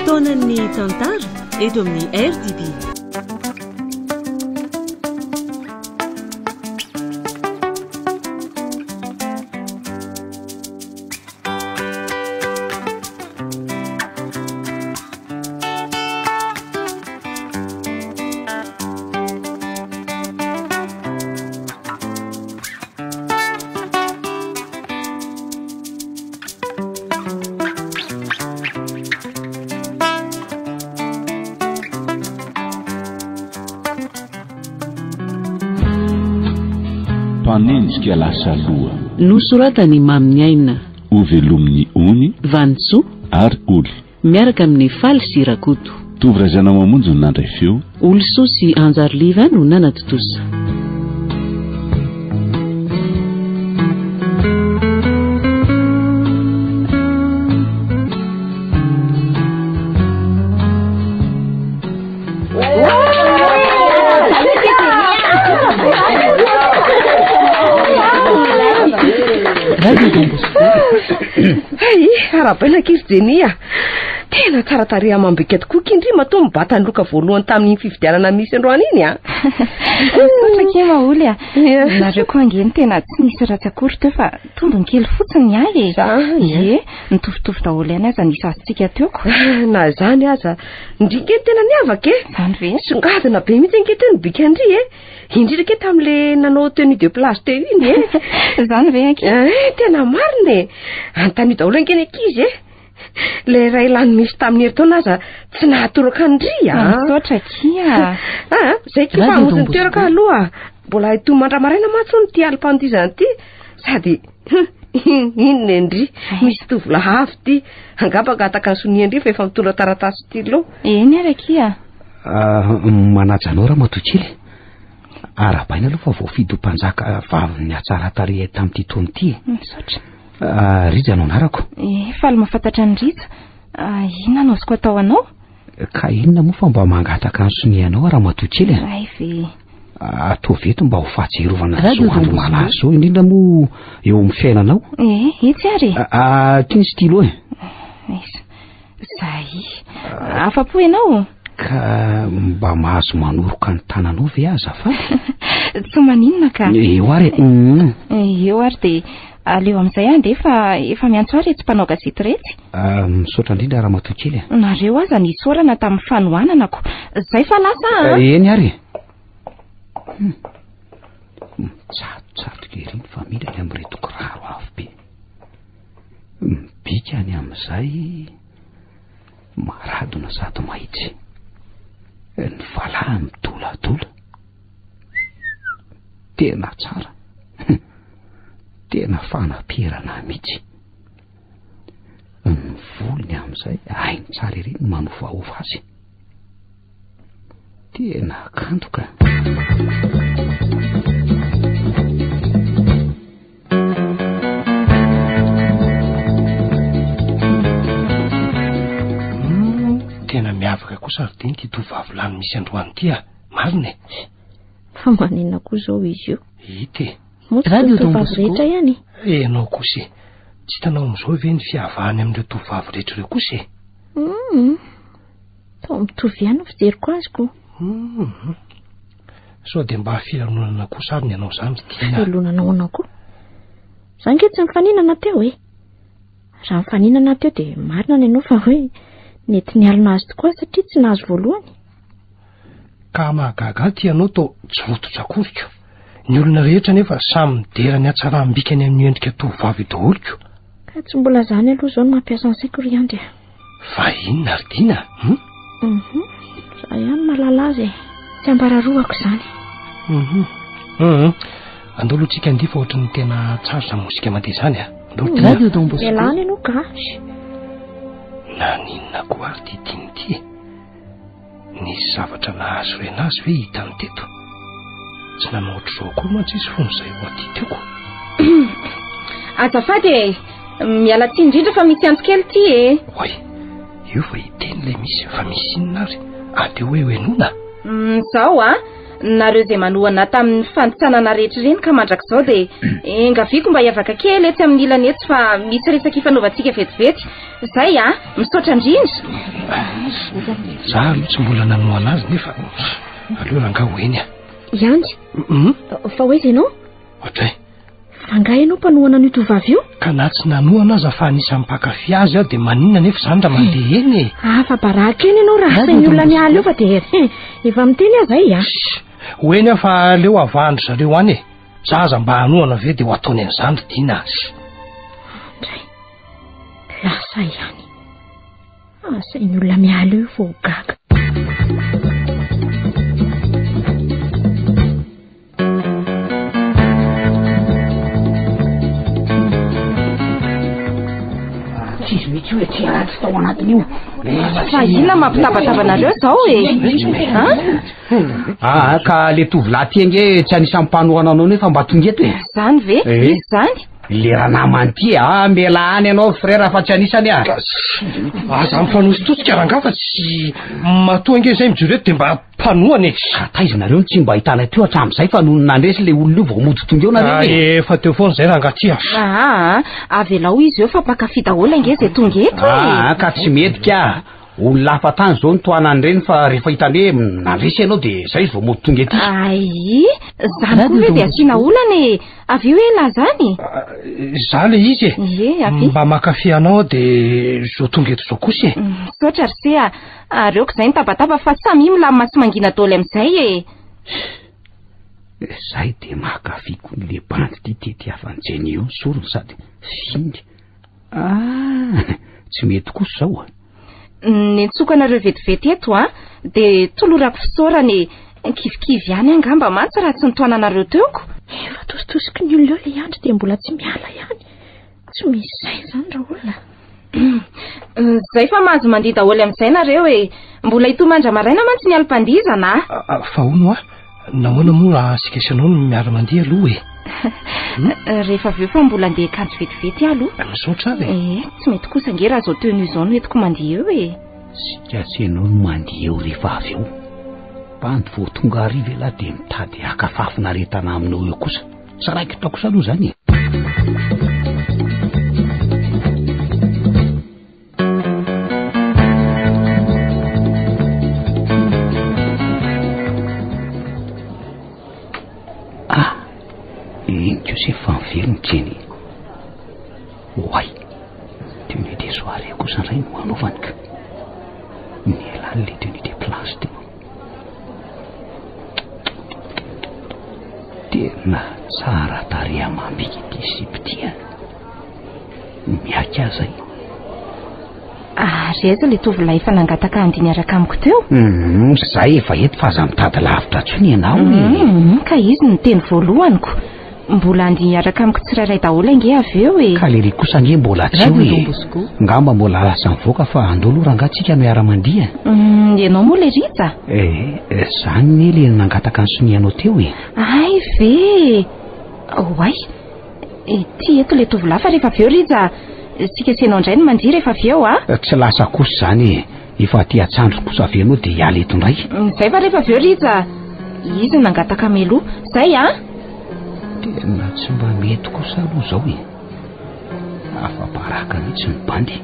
Fotoanan'ny tantara eto amin'ny RTB. Mpanenjika lasa aloha. Nosoratan'i Maminiaina. Hovelomin'i Ony. Vanintsoa. Ary Oly. Miaraka amin'i Faly sy Rakoto. Tovo Razanamamonjy no nandray feo. Olisoa sy Anjariliva no nanatontosa. Radio Don Bosco. Hay, arahabaina akia ry Jenny a! Tena tsara tarehy amam-bika tokoa akia ndry matoa mibata ny loka voalohany tamin'iny fifidianana misy androany iny a! Misaotra akia Maholy a! Nareo koa ange no tena tsy nisy ratsy akory teo fa tombony kely fotsiny ny ahy e! Zany a! Ie, nitovitovy daholo ihany aza ny isa azontsika teo ko. Na izany aza, ndry nge tena niavaka e! Izany ve? Songadina be mihitsy ange teo ny bikan-dry e! Indrindra ke tamin'le nanao tenue de plage teo iny e. Izany ve ankizy? Eh, tena marina e. Antanio daholo ange ny ankizy e. Le iray lany misy tamin'ny herintaona aza tsy nahatoroka an-dry a. Misaotra akia. Ah, zay ki fa hamonjy ny toerako aloha. Mbola hitohy mandra-maraina mantsy hono ity alim-pandihizana ity. Sady inona e ndry, misy tovolahy avy ity. Angamba hangataka ny sonian-dry fa efa mitondra taratasy stylo. Eny ary akia. Ah, manaja anao ramatoa kely. Arahabaina aloha fa voafidy ho mpanjaka vavin'ny hatsaran-tarehy tamin'ity taona ity e. Misaotra. Ah, Rija no anarako. Eh, faly mahafantatra an'i Rija. Ah, inona no azoko atao anao? Ka inona moa fa mba mangataka ny sonianao ramatoa kely e. Ay ve. Ataovy eto mba ho fahatsiarovana Radio izao andro Don Bosco. malaza izao indrindra moa eo amin'ny fiainanao. Eh, etsy ary e. Ah, ah, ity ny stylo e. Aiza. Zay. Afa-po ianao? Ka mba mahazo manoroka ny tananao ve azafady? Tsy maninona ka. Eo ary e. Mm. Eo ary dia aleo amin'izay andeha fa efa miantso ahy iretsy mpanao gazety iretsy. Ah, misaotra indrindra ramatoa kely e. Nareo aza nisaorana tamin'ny fanohananako. Zay fa lasa a. Eh, eny ary e. Hmm. Mitsatotsatoka ery ny familiany amin'ireto kiraro avo be. Mibika any amin'izay maradona sady mahitsy. Ny valaha midoladola. Tena tsara. Tena fanapirana mihitsy. Ny volony amin'izay hainy tsara ery ny manovaova azy. Tena kanto ka. Hmm, tena miavaka kosa ry Diny ity tovovavy lany misy androany ity ah. Marina e. Fa maninona koa izao izy io? Hita e. Moa tsy Radio toy Don tovovavy Bosco. rehetra ihany e? Ianao kosa e. Tsy hitanao amin'izao ve ny fiavahany amin'ireo tovovavy rehetra ireo kosa e? Hum. Toa mitovy ihany ny fijeriko azy ko. Hum. Sao dia mba filanonana kosa ary ny anao izany ry Dina? Filanonana ahoana koa? Za ange tsy nifaninana teo e. Raha nifaninana teo dia marina ny anao fa hoe nety nialona azy tokoa satria tsy nahazo voalohany. Ka mahagaga ahy ity ianao toa tsy votsotra akory ko. Ny olona rehetra anefa samy midera ny hatsaram-bikany amin'io endrika tovovavy io daholo ko. Ka tsy mbola izany aloha izao no mampiasa ny saiko ry Andry a. Fa inona ry Dina? Hum? Mhm. Za ihany mahalala azy e. Tsy ambararoako izany. Mhm. Mhm. Andao aloha tsika handihy fa ohatry ny tena tsara izany mozika mandeha izany a. Andao ry Dina. Radio Don Bosco. Mialà any ianao ka. Naninona koa ary ity Dina ity e? Nisy zavatra nahazo rena azy ve hitany teto? Tsy nanao ohatr'izao akory mantsy izy fony izay ho aty teoko. Azafady e! Miala tsiny indrindra fa misy antso kely ity e! Oay, io fa hiteny ilay misy fa misy inona ary? Aleo hoe henoina. Izao a! Nareo izay manohana ahy tamin'ny fanitsanana rehetra ireny ka mandrak'izao dia engaviako mba hiavaka kely etsy amin'ny ilany etsy fa misy resaka ifanaovantsika vetivety. Izay a, misaotra indrindra. Za aloha tsy mbola nanohana azy nefa aleo rangaha ho eny a. I Andry, fa ho aiza ianao? Ohatray. Fa angaha ianao mpanohana an'io tovovavy io? Ka na tsy nanohana aza fa anisan'ny mpankafy azy aho dia maninona anefa izany raha mandeha eny e? Afa-baraka eny ianao raha asain'ny olona miala eo fa dia efa miteny aho izay a. Ho eny aho fa aleo avahan-dry zareo any e. Za aza mba hanohana ve dia ho ataony an'izany ry Dina a. Andray, lasa ihany. Asain'ny olona miala eo vao gaga. Tsisy mihitsy io e, tsy ratsy tao anatin'io. Fa inona mampitabataba anareo izao e? Ah, ka le tovolahy ty ange tsy anisan'ny mpanohana anao nefa mba tonga eto e. Zany ve? Eh. Izy zany? Le ranamany ty e, ah, mialà any ianao frère fa tsy anisany ah. Aza mifanositosika rangaha fa tsy matoa ange izay mijoro eto dia mba Mpanohana e! Ka taiza nareo no tsy mba ahitanay teo hatramin'izay fa nony nandresy ilay olona io vao mody tonga eo nareo e! Ah, efa teo foana izay rangaha ty a! Aa, avelao izy eo fa mpankafy daholo ange izay tonga eto e! Aa, ka tsy mety ka! Olona hafa tany izao no tohanan'ireny fa rehefa hitany hoe nandresy ianao dia izay izy vao mody tonga ety. Ay, izany koa ve dia asiana olana e! Avy eo elah zany? Za le izy e! Ie, avy. Mba mankafy anao aho dia izao tonga eto izao kosa e! Misaotra ry se a! Ary aoka izay ny tabataba fa samia milamina sy mangina daholo amin'izay e! Zay dia mankafy koa le bandy ty tetiavan'i Jenny io ny sorony sady finy. Ah, tsy mety kosa izao a! Nentsoka anareo vetivety eto a, dia tolorako fisaorana e! Kivikivy ihany angamba mantsy raha tsy nitohananareo teoko. Efa tositosiky ny olona eo ilay Andry dia mbola tsy miala ihany. Tsy misy saina izany raolona. Zay fa mahazo mandihy daholo amin'izay nareo e. Mbola hitohy mandra-maraina mantsy ny alim-pandihizana a. Ah, fa hono hoa, nahoana moa raha isika sy ianao no miara-mandihy aloha e? Hmm? Rehefa avy eo fa mbola andeha hiakanjo vetivety aho aloha. Misaotra ary e. Eh, tsy mety kosa ange raha izao tenue izao no entiko mandihy eo e. Isika sy ianao no mandihy eo rehefa avy eo. Bandy vao tonga hariva ialahy dia mitady haka fahafinaretana aminao eo kosa. Tsy raikitra kosa aloha izany e. Ah, iny kosa efa miverina Jenny. Oay, tenue de soirée kosa indray no hanaovany ka. Nialany le tenue de plage teo. Tena tsara tarehy amam-bika ity sipa ity a. Miaky aza i. Ary aiza ilay tovolahy efa nangataka handihy niaraka amiko teo? Hum, zay efa eto fa aza mitady lavitra intsony ianao e. Hum, ka izy no niteny voalohany ko. Mbola handihy hiaraka amiko tsirairay daholo ange avy eo e. Ka lery kosa ange mbola tsy eo e. Ngamba mbola lasa mivoaka fa andao aloha rangaha tsika no hiara-mandihy e. Hum, ianao moa le Rija? Eh, zany ne le nangataka ny sonianao teo e. Hay ve! Oay! Ity eto le tovolahy fa rehefa avy eo Rija, isika sy ianao indray no mandihy rehefa avy eo a. Tsy lasa kosa izany e. Efa aty an-tsandry kosa avy ianao dia hiala eto indray. Izay fa rehefa avy eo Rija, izy no nangataka mialoha. Izay a! Tena tsy mba mety kosa aloha izao e. Afa-baraka mihitsy ny bandy.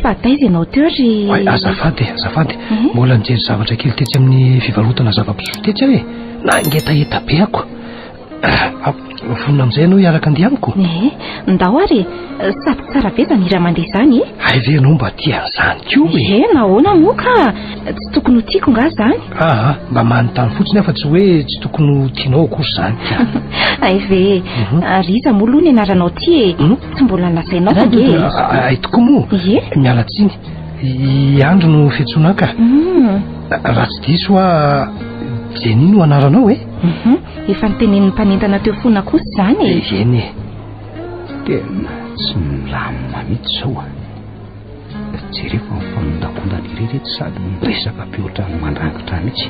Fa taiza ianao teo ry... Oay, azafady e, azafady. Mbola nijery zavatra kely tetsy amin'ny fivarotana zava-pisotro tetsy aho e. Nangetaheta be ako. Ah, vonona amin'izay ianao hiaraka andeha amiko? Eh, ndao ary e. Sady tsara be izany hira mandeha izany e. Hay ve ianao mba tia an'izany koa e? Eh, nahoana moa ka? Tsy tokony ho tiako nga izany? Aa, mba manontany fotsiny aho fa tsy hoe tsy tokony ho tianao akory izany ka. Hay ve e. Ary iza moa aloha ny anaranao ity e? Tsy mbola nolazainao fa ange e. Hay tokoa moa. Ie. Miala tsiny. I Andry no fiantsoana ahy ka. Raha tsy diso aho, Jenny no anaranao e? Efa notenenin'ny mpanentana teo foana kosa izany e. Eny e. Tena tsy milamina mihitsy izao a. Jereo fa mifanondakondana irery eto sady miresaka be ohatran'ny mandrangitra mihitsy.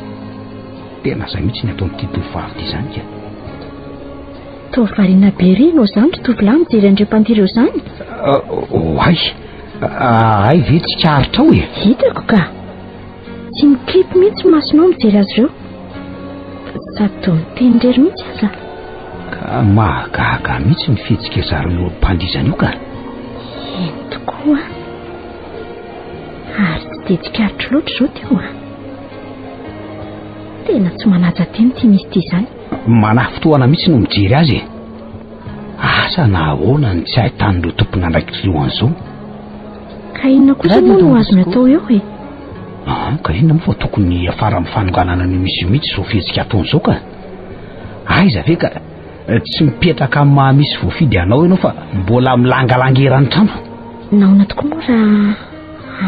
Tena izay mihitsy ny ataon'ity tovovavy ity izany ka. Toa variana be ery ianao izany ry tovolahy mijery an'ireo mpandihy ireo izany. Oay, hay ve tsikaritrao e? Hitako ka. Tsy mikipy mihitsy ny masonao mijery azy ireo. Sady toa miteny irery mihitsy aza. Ka mahagaga mihitsy ny fihetsika zareo eo am-pandihizana io ka. Eny tokoa. Ary tsy dia tsikaritro loatra izao teo an. Tena tsy manaja tena ity misy ity izany. Manafintohana mihitsy no mijery azy e. Asa na ahoana ny tsy ahitan'ireo tompon'andraikitra ireo an'izao. Ka inona kosa moa no azony atao eo e? Ah, ka inona moa fa tokony hiafara amin'ny fanonganana an'io misy io mihitsy izao fihetsika ataony izao ka. Aiza ve ka eh, tsy mipetraka amin'ny maha misy voafidy anao ianao fa mbola milangalanga eran'ny trano. Nahoana tokoa moa raha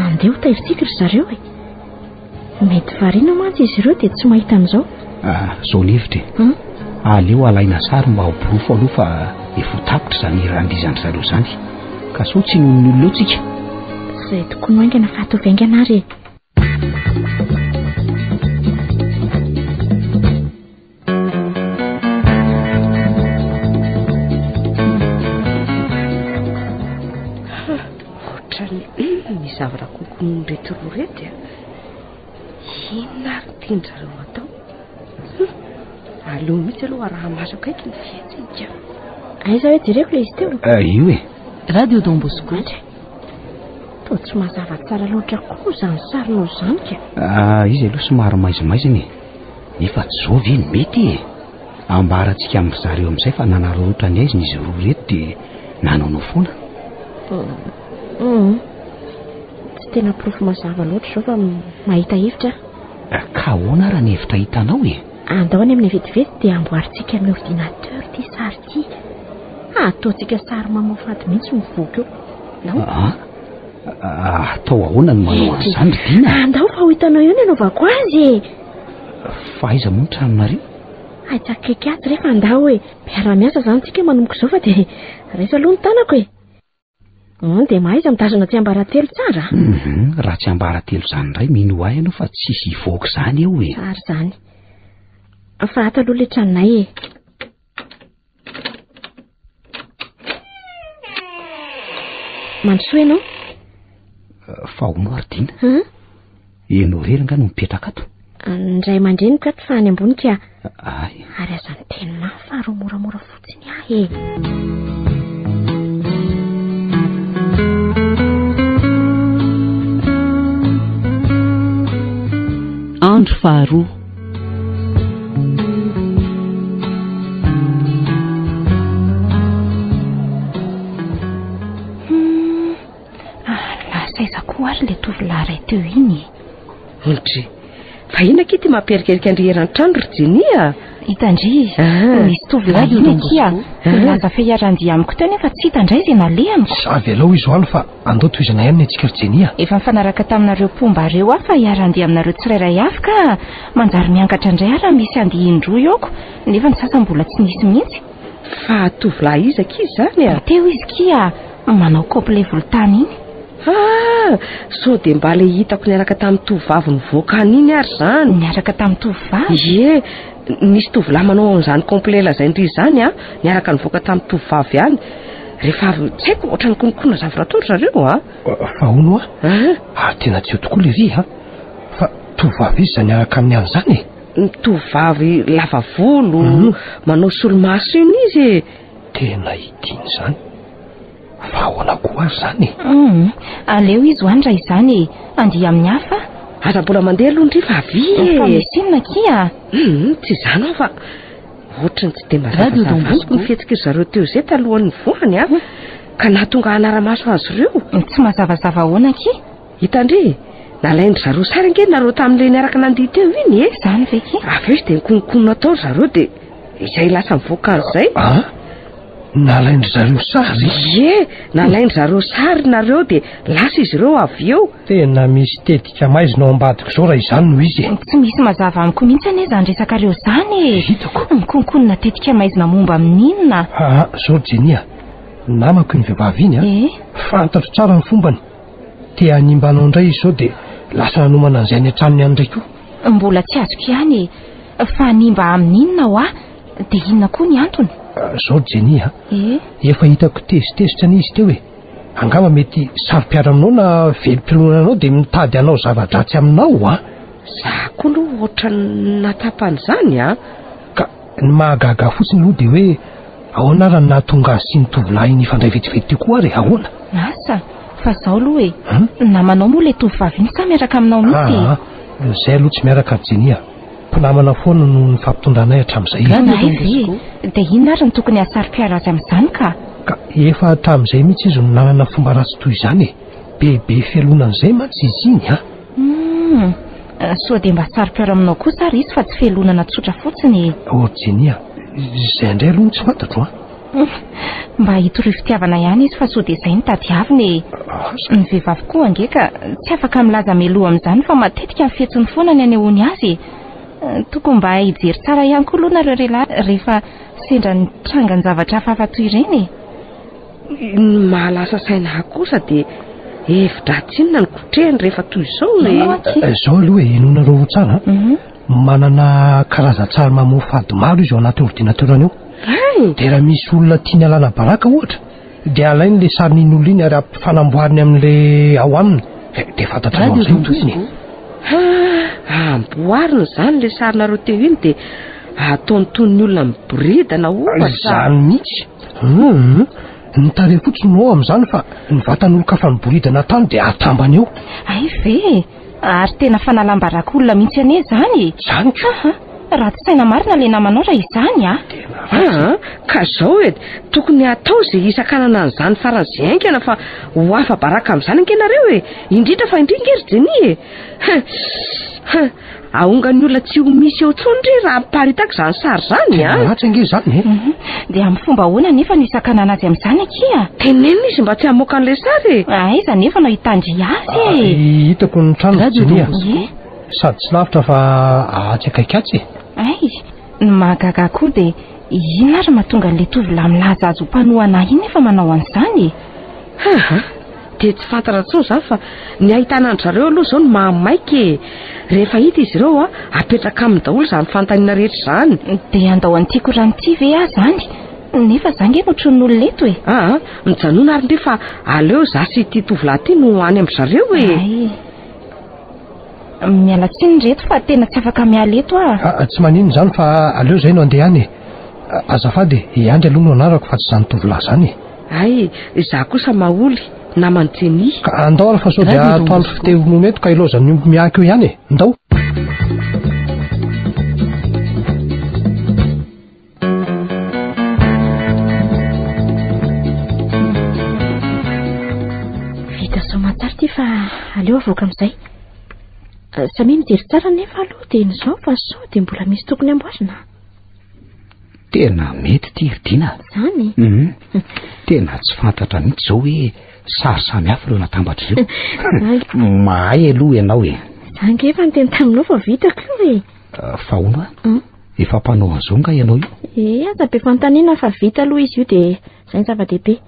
andeha ho tairintsika ry zareo e? Mety variana mantsy izy ireo dia tsy mahita an'izao. Ah, zao ny hevitra e. Aleo alaina sary mba ho porofo aloha fa efa ho tapitra izany hirandizan-dry zareo izany. Ka sao tsy noho ny olona eo tsika. Izay tokoa no haingana fa ataovy haingana ary e. Ohatran'ny ny zavatra kokonin'ireto roa ireto a. Inona ary ny tian-dry zareo atao? Aleo mihitsy aloha araha-maso akaiky ny fihetsiny ka. Aiza hoe jereko ilay izy teo? Eh, io e. Radio Don Bosco. Toa tsy mazava tsara loatra koa izany sarinao izany ka. Ah, izy aloha somary maizimaizina e. Nefa tsy izao ve no mety e? Ambarantsika amin-dry zareo amin'izay fa nanararaotra ny aizina izy roa ireto dia nanaonao foana. Hum. Tsy tena porofo mazava loatra izao fa mahita hevitra aho. Ka ahoana ara ny hevitra hitanao e? Andao any amin'ny vetivety dia amboarintsika amin'ny ordinateur ity sary ity. Ataontsika sary mamoafady mihitsy mivoaka eo. Ndao. Ah, ah, atao ahoana ny manao an'izany ry Dina? Andao fa ho hitanao eo ny anaovako azy e. Fa aiza moa ny tranonareo? Aiza akaiky atsy rehefa andao e. Miara-miasa izany tsika manomboka izao fa dia raiso aloha ny tanako e. Dia mahaiza mitazona tsiambaratelo tsara. Mhm, raha tsiambaratelo izany indray mino ahy ianao fa tsisy hivoaka izany eo e. Tsara izany. Fa ato aloha ilay tranonay e. Mandrosoa ianao. Fa hono ary Dina. Hum? Ianao irery angaha no mipetraka ato? Ny ray aman-dreniko ato fa any ambony ka. Ay. Ary aza miteny mafy fa roa moramora fotsiny ahy e. Andro faharoa. Lasa aiza koa ary ilay tovolahy iray teo iny e? Ndry, fa inona akia ity mampierikerika an-dry eran-trano ry Jenny a? Hitan-dry, Ah. nisy tovolahy iny akia. Nilaza fa hiara-handia amiko teo nefa tsy hita indray izay nalehany. Avelao izy ho any fa Andao tohizana ihany ny antsika ry Jenny a! Efa nifanaraka taminareo mpomba ireo aho fa hiara-handeha aminareo tsirairay avy ka manjary miangatra indray aho raha misy handeha indroa eoko nefa ny sasany mbola tsy nisy mihitsy. Fa tovolahy iza akia izany a? Teo izy kia manao complet volontany iny. Ah! Sao dia mba ilay hitako niaraka tamin'ny tovovavy nivoaka any iny ary izany? Niaraka tamin'ny tovovavy? Ie, nisy tovolahy manao an'izany complet lazain-dry izany an, niaraka nivoaka tamin'ny tovovavy ihany. Rehefa avy, tsy haiko, ohatran'ny konokonona zavatra atao ry zareo a. Fa hono hoa, ary tena tsy eo tokoa le ry a. Fa tovovavy iza niaraka aminy any izany e? Ny tovovavy lava volo, manao solomaso iny izy e. Tena idiny izany. Fa ahoana koa ary izany e? Hum, aleo izy ho any raha izany e. Handeha amin'ny hafa. Aza mbola mandeha aloha ndry fa avia e. Fa misy inona akia? Hum, tsy izany aho fa ohatry ny tsy dia mazavazava amiko ny fihetsik'izy zareo teo izay talohan'ny nivoahany a. Ka nahatonga hanara-maso azy ireo. Tsy mazavazava ahoana akia? Hitan-dry, nalain-dry zareo sary ange nareo tamin'ilay niaraka nandihy teo iny e. Izany ve akia? Avy eo izy dia nikononkonona tao ry zareo dia izay lasa nivoaka an'izay. Ah? Nalain-dry zareo sary? Ie, nalain-dry zareo sary nareo dia lasa izy ireo avy eo. Tena misy tetika maizina ao ambadika izao raha izany no izy e. Tsy misy mazava amiko mihitsy anie izany resakareo izany e. Hitako. Mikononkonona tetika maizina momba amin'inona? Aa, zao ry Jenny a, namako iny vehivavy iny a. E? Fantatro tsara ny fombany. Te hanimba anao indray izy izao dia lasa nanomana an'izay any an-tranony any indray koa. Mbola tsy azoko ihany e. Fa hanimba amin'inona hoa? Dia inona koa ny antony? Zao ry Jenny a. E? Efa hitako tezitezitra anie izy teo e. Angamba mety saro-piaro aminao na velom-pilonana anao dia mitady hanao zava-dratsy aminao a. Za koa aloha ohatran'ny natapa an'izany a. Ny mahagaga ahy fotsiny aloha dia hoe ahoana ary no nahatonga azy sy ny tovolahy iny hifandray vetivety teo koa ary e? Ahoana? Asa, fa izao aloha e. Namanao moa ilay tovovavy iny sa miaraka aminao mihitsy e? Aa, izay aloha tsy miaraka ry Jenny a. Mpinamana foana no nifampitondranay hatramin'izay e. Hay ve? Dia inona ary no tokony hahasaro-piaro azy amin'izany ka? Ka efa hatramin'izay mihitsy izy no nanana fomba ratsy toy izany e. Bebe fialonana izay mantsy izy iny a. Hum, soa dia mba saro-piaro aminao kosa ary izy fa tsy fialonana tsotra fotsiny e. Oh Jenny a, izay indray aloha no tsy fantatro a. Mba hitorio fitiavana ihany izy fa soa dia izay no tadiaviny e. Ny vehivavy koa ange ka tsy afaka milaza mialoha amin'izany fa matetika ny fihetsiny foana ny anehoany azy e. Tokony mba hijery tsara ihany koa aloha nareo lehilahy rehefa sendra ny trangan-javatra hafahafa toy ireny e. Ny mahalasa saina ahy kosa dia hevi-dratsy inona no kotrehiny rehefa toy izao e? Izao aloha e, henoinareo tsara an. Mhm. Manana karazan-tsary mamoafady maro izy ao anaty ordinateur-ny ao. Dia raha misy olona tiany alana baraka ohatra, dia alainy ilay sarin'iny olona iny ary ampifanamboariny amin'ilay ao aminy. Dia fantatrareo amin'izay ny tohiny e. Ha, amboarina izany ilay sarinareo teo iny dia ataony toy ny olona miboridana ohatra. Izany mihitsy. Hum, ny tarehy fotsiny no ao amin'izany fa ny vatan'olon-kafa miboridana tany dia atambany eo. Hay ve e! Ary tena fanalam-baraka olona mihitsy anie izany e! Izany ko! Aha, ratsy saina marina ilay namanao raha izany a! Tena ratsy e! Ka izao e, tokony hatao izay hisakanana an'izany faran'izay haingana fa ho afa-baraka amin'izany ange nareo e! Indrindra fa indrindra ange ry Jenny e! Huh! Ahongan'ny olona tsy ho misy eo intsony re raha miparitaka izany sary izany a! Tena ratsy ange izany e! Mhm. Dia amin'ny fomba ahoana anefa no hisakanana azy amin'izany akia? Tenenina izy mba tsy hamoaka an'ilay sary e! Aiza anefa no hitandry azy e? Ah, hitako ny trano Radio Jenny a. Don Bosco. Ie. Sady tsy lavitra fa atsy akaiky atsy e. Ay, ny mahagaga koa dia inona ary mahatonga an'ilay tovolahy milaza azy ho mpanohana ahy iny nefa manao an'izany e? Haha, dia tsy fantatra intsony izany fa ny ahitana an-dry zareo aloha izao no mahamaika e! Rehefa hita izy ireo a, apetraka aminy daholo izany fanontaniana rehetra izany. Dia handao an'ity korana ity ve aho izany? Nefa za ange notronin'olona eto e! Aa, mijanona ary ndry fa aleo za sy ity tovolahy ity no any amin-dry zareo e! Ay. Miala tsiny ry reto fa tena tsy afaka miala eto aho. Ah, tsy maninona izany fa aleo izay no andeha any e. Azafady e, i Andry aloha no anarako fa tsy izany tovolahy izany e. Hay, izaho kosa Maholy, naman'i Jenny. Ka andao ary fa sao dia Radio Don atoandro Bosco. fiteny ronono eto ka ilaozan'ny omby miahaka eo ihany e. Ndao. Vita soamantsara ity fa aleo avoaka amin'izay. Eh, Samia mijery tsara nefa aloha dia izao fa sao dia mbola misy tokony amboarina. Tena mety ity ry Dina. Izany? Mhm. Tena tsy fantatra mihitsy izao hoe sary samy hafa ireo natambatra ireo. Mahay aloha ianao e. Za ange efa niteny taminao fa vitako io e. Eh, Fa hono a? Efa mpanao an'izao nga ianao io? Eh, aza be fanontaniana fa vita aloha izy io dia izay ny zava-dehibe.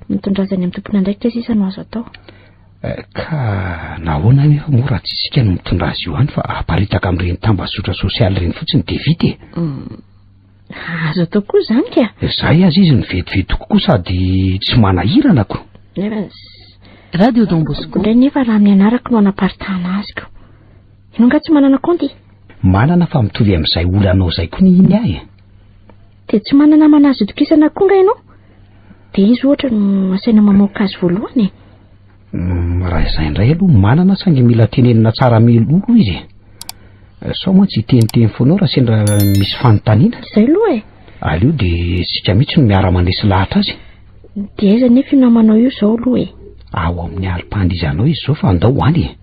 Mitondra azy any amin'ny tompon'andraikitra sisa no azo atao. Eh, Ka nahoana nefa moa raha tsy isika no mitondra azy io any fa aparitaka amin'ireny tambazotra sosialy ireny fotsiny dia vita e. Azo atao koa izany ka. Izay aza izy no vetivety kokoa sady tsy manahirana ko. Nefa Radio Don Bosco. indray nefa raha amin'ny anarako no anaparitahana azy ko. Ianao nga tsy manana kaonty? Manana fa mitovy amin'izay olanao izay koa ny iny ahy e. Dia tsy manana namana azo itokisana koa nga ianao? Dia izy ohatra no asaina mamoaka azy voalohany e. Raha izay indray aloha manana saingy mila tenenina tsara mialoha izy e. Sao mantsy hiteniteny foana eo raha sendra misy fanontaniana. Izay aloha e. Aleo dia isika mihitsy no miara-mandresy lahatra azy. Dia aiza nefa io namanao io izao aloha e? Ao amin'ny alim-pandihizanao izy izao fa andao ho any e.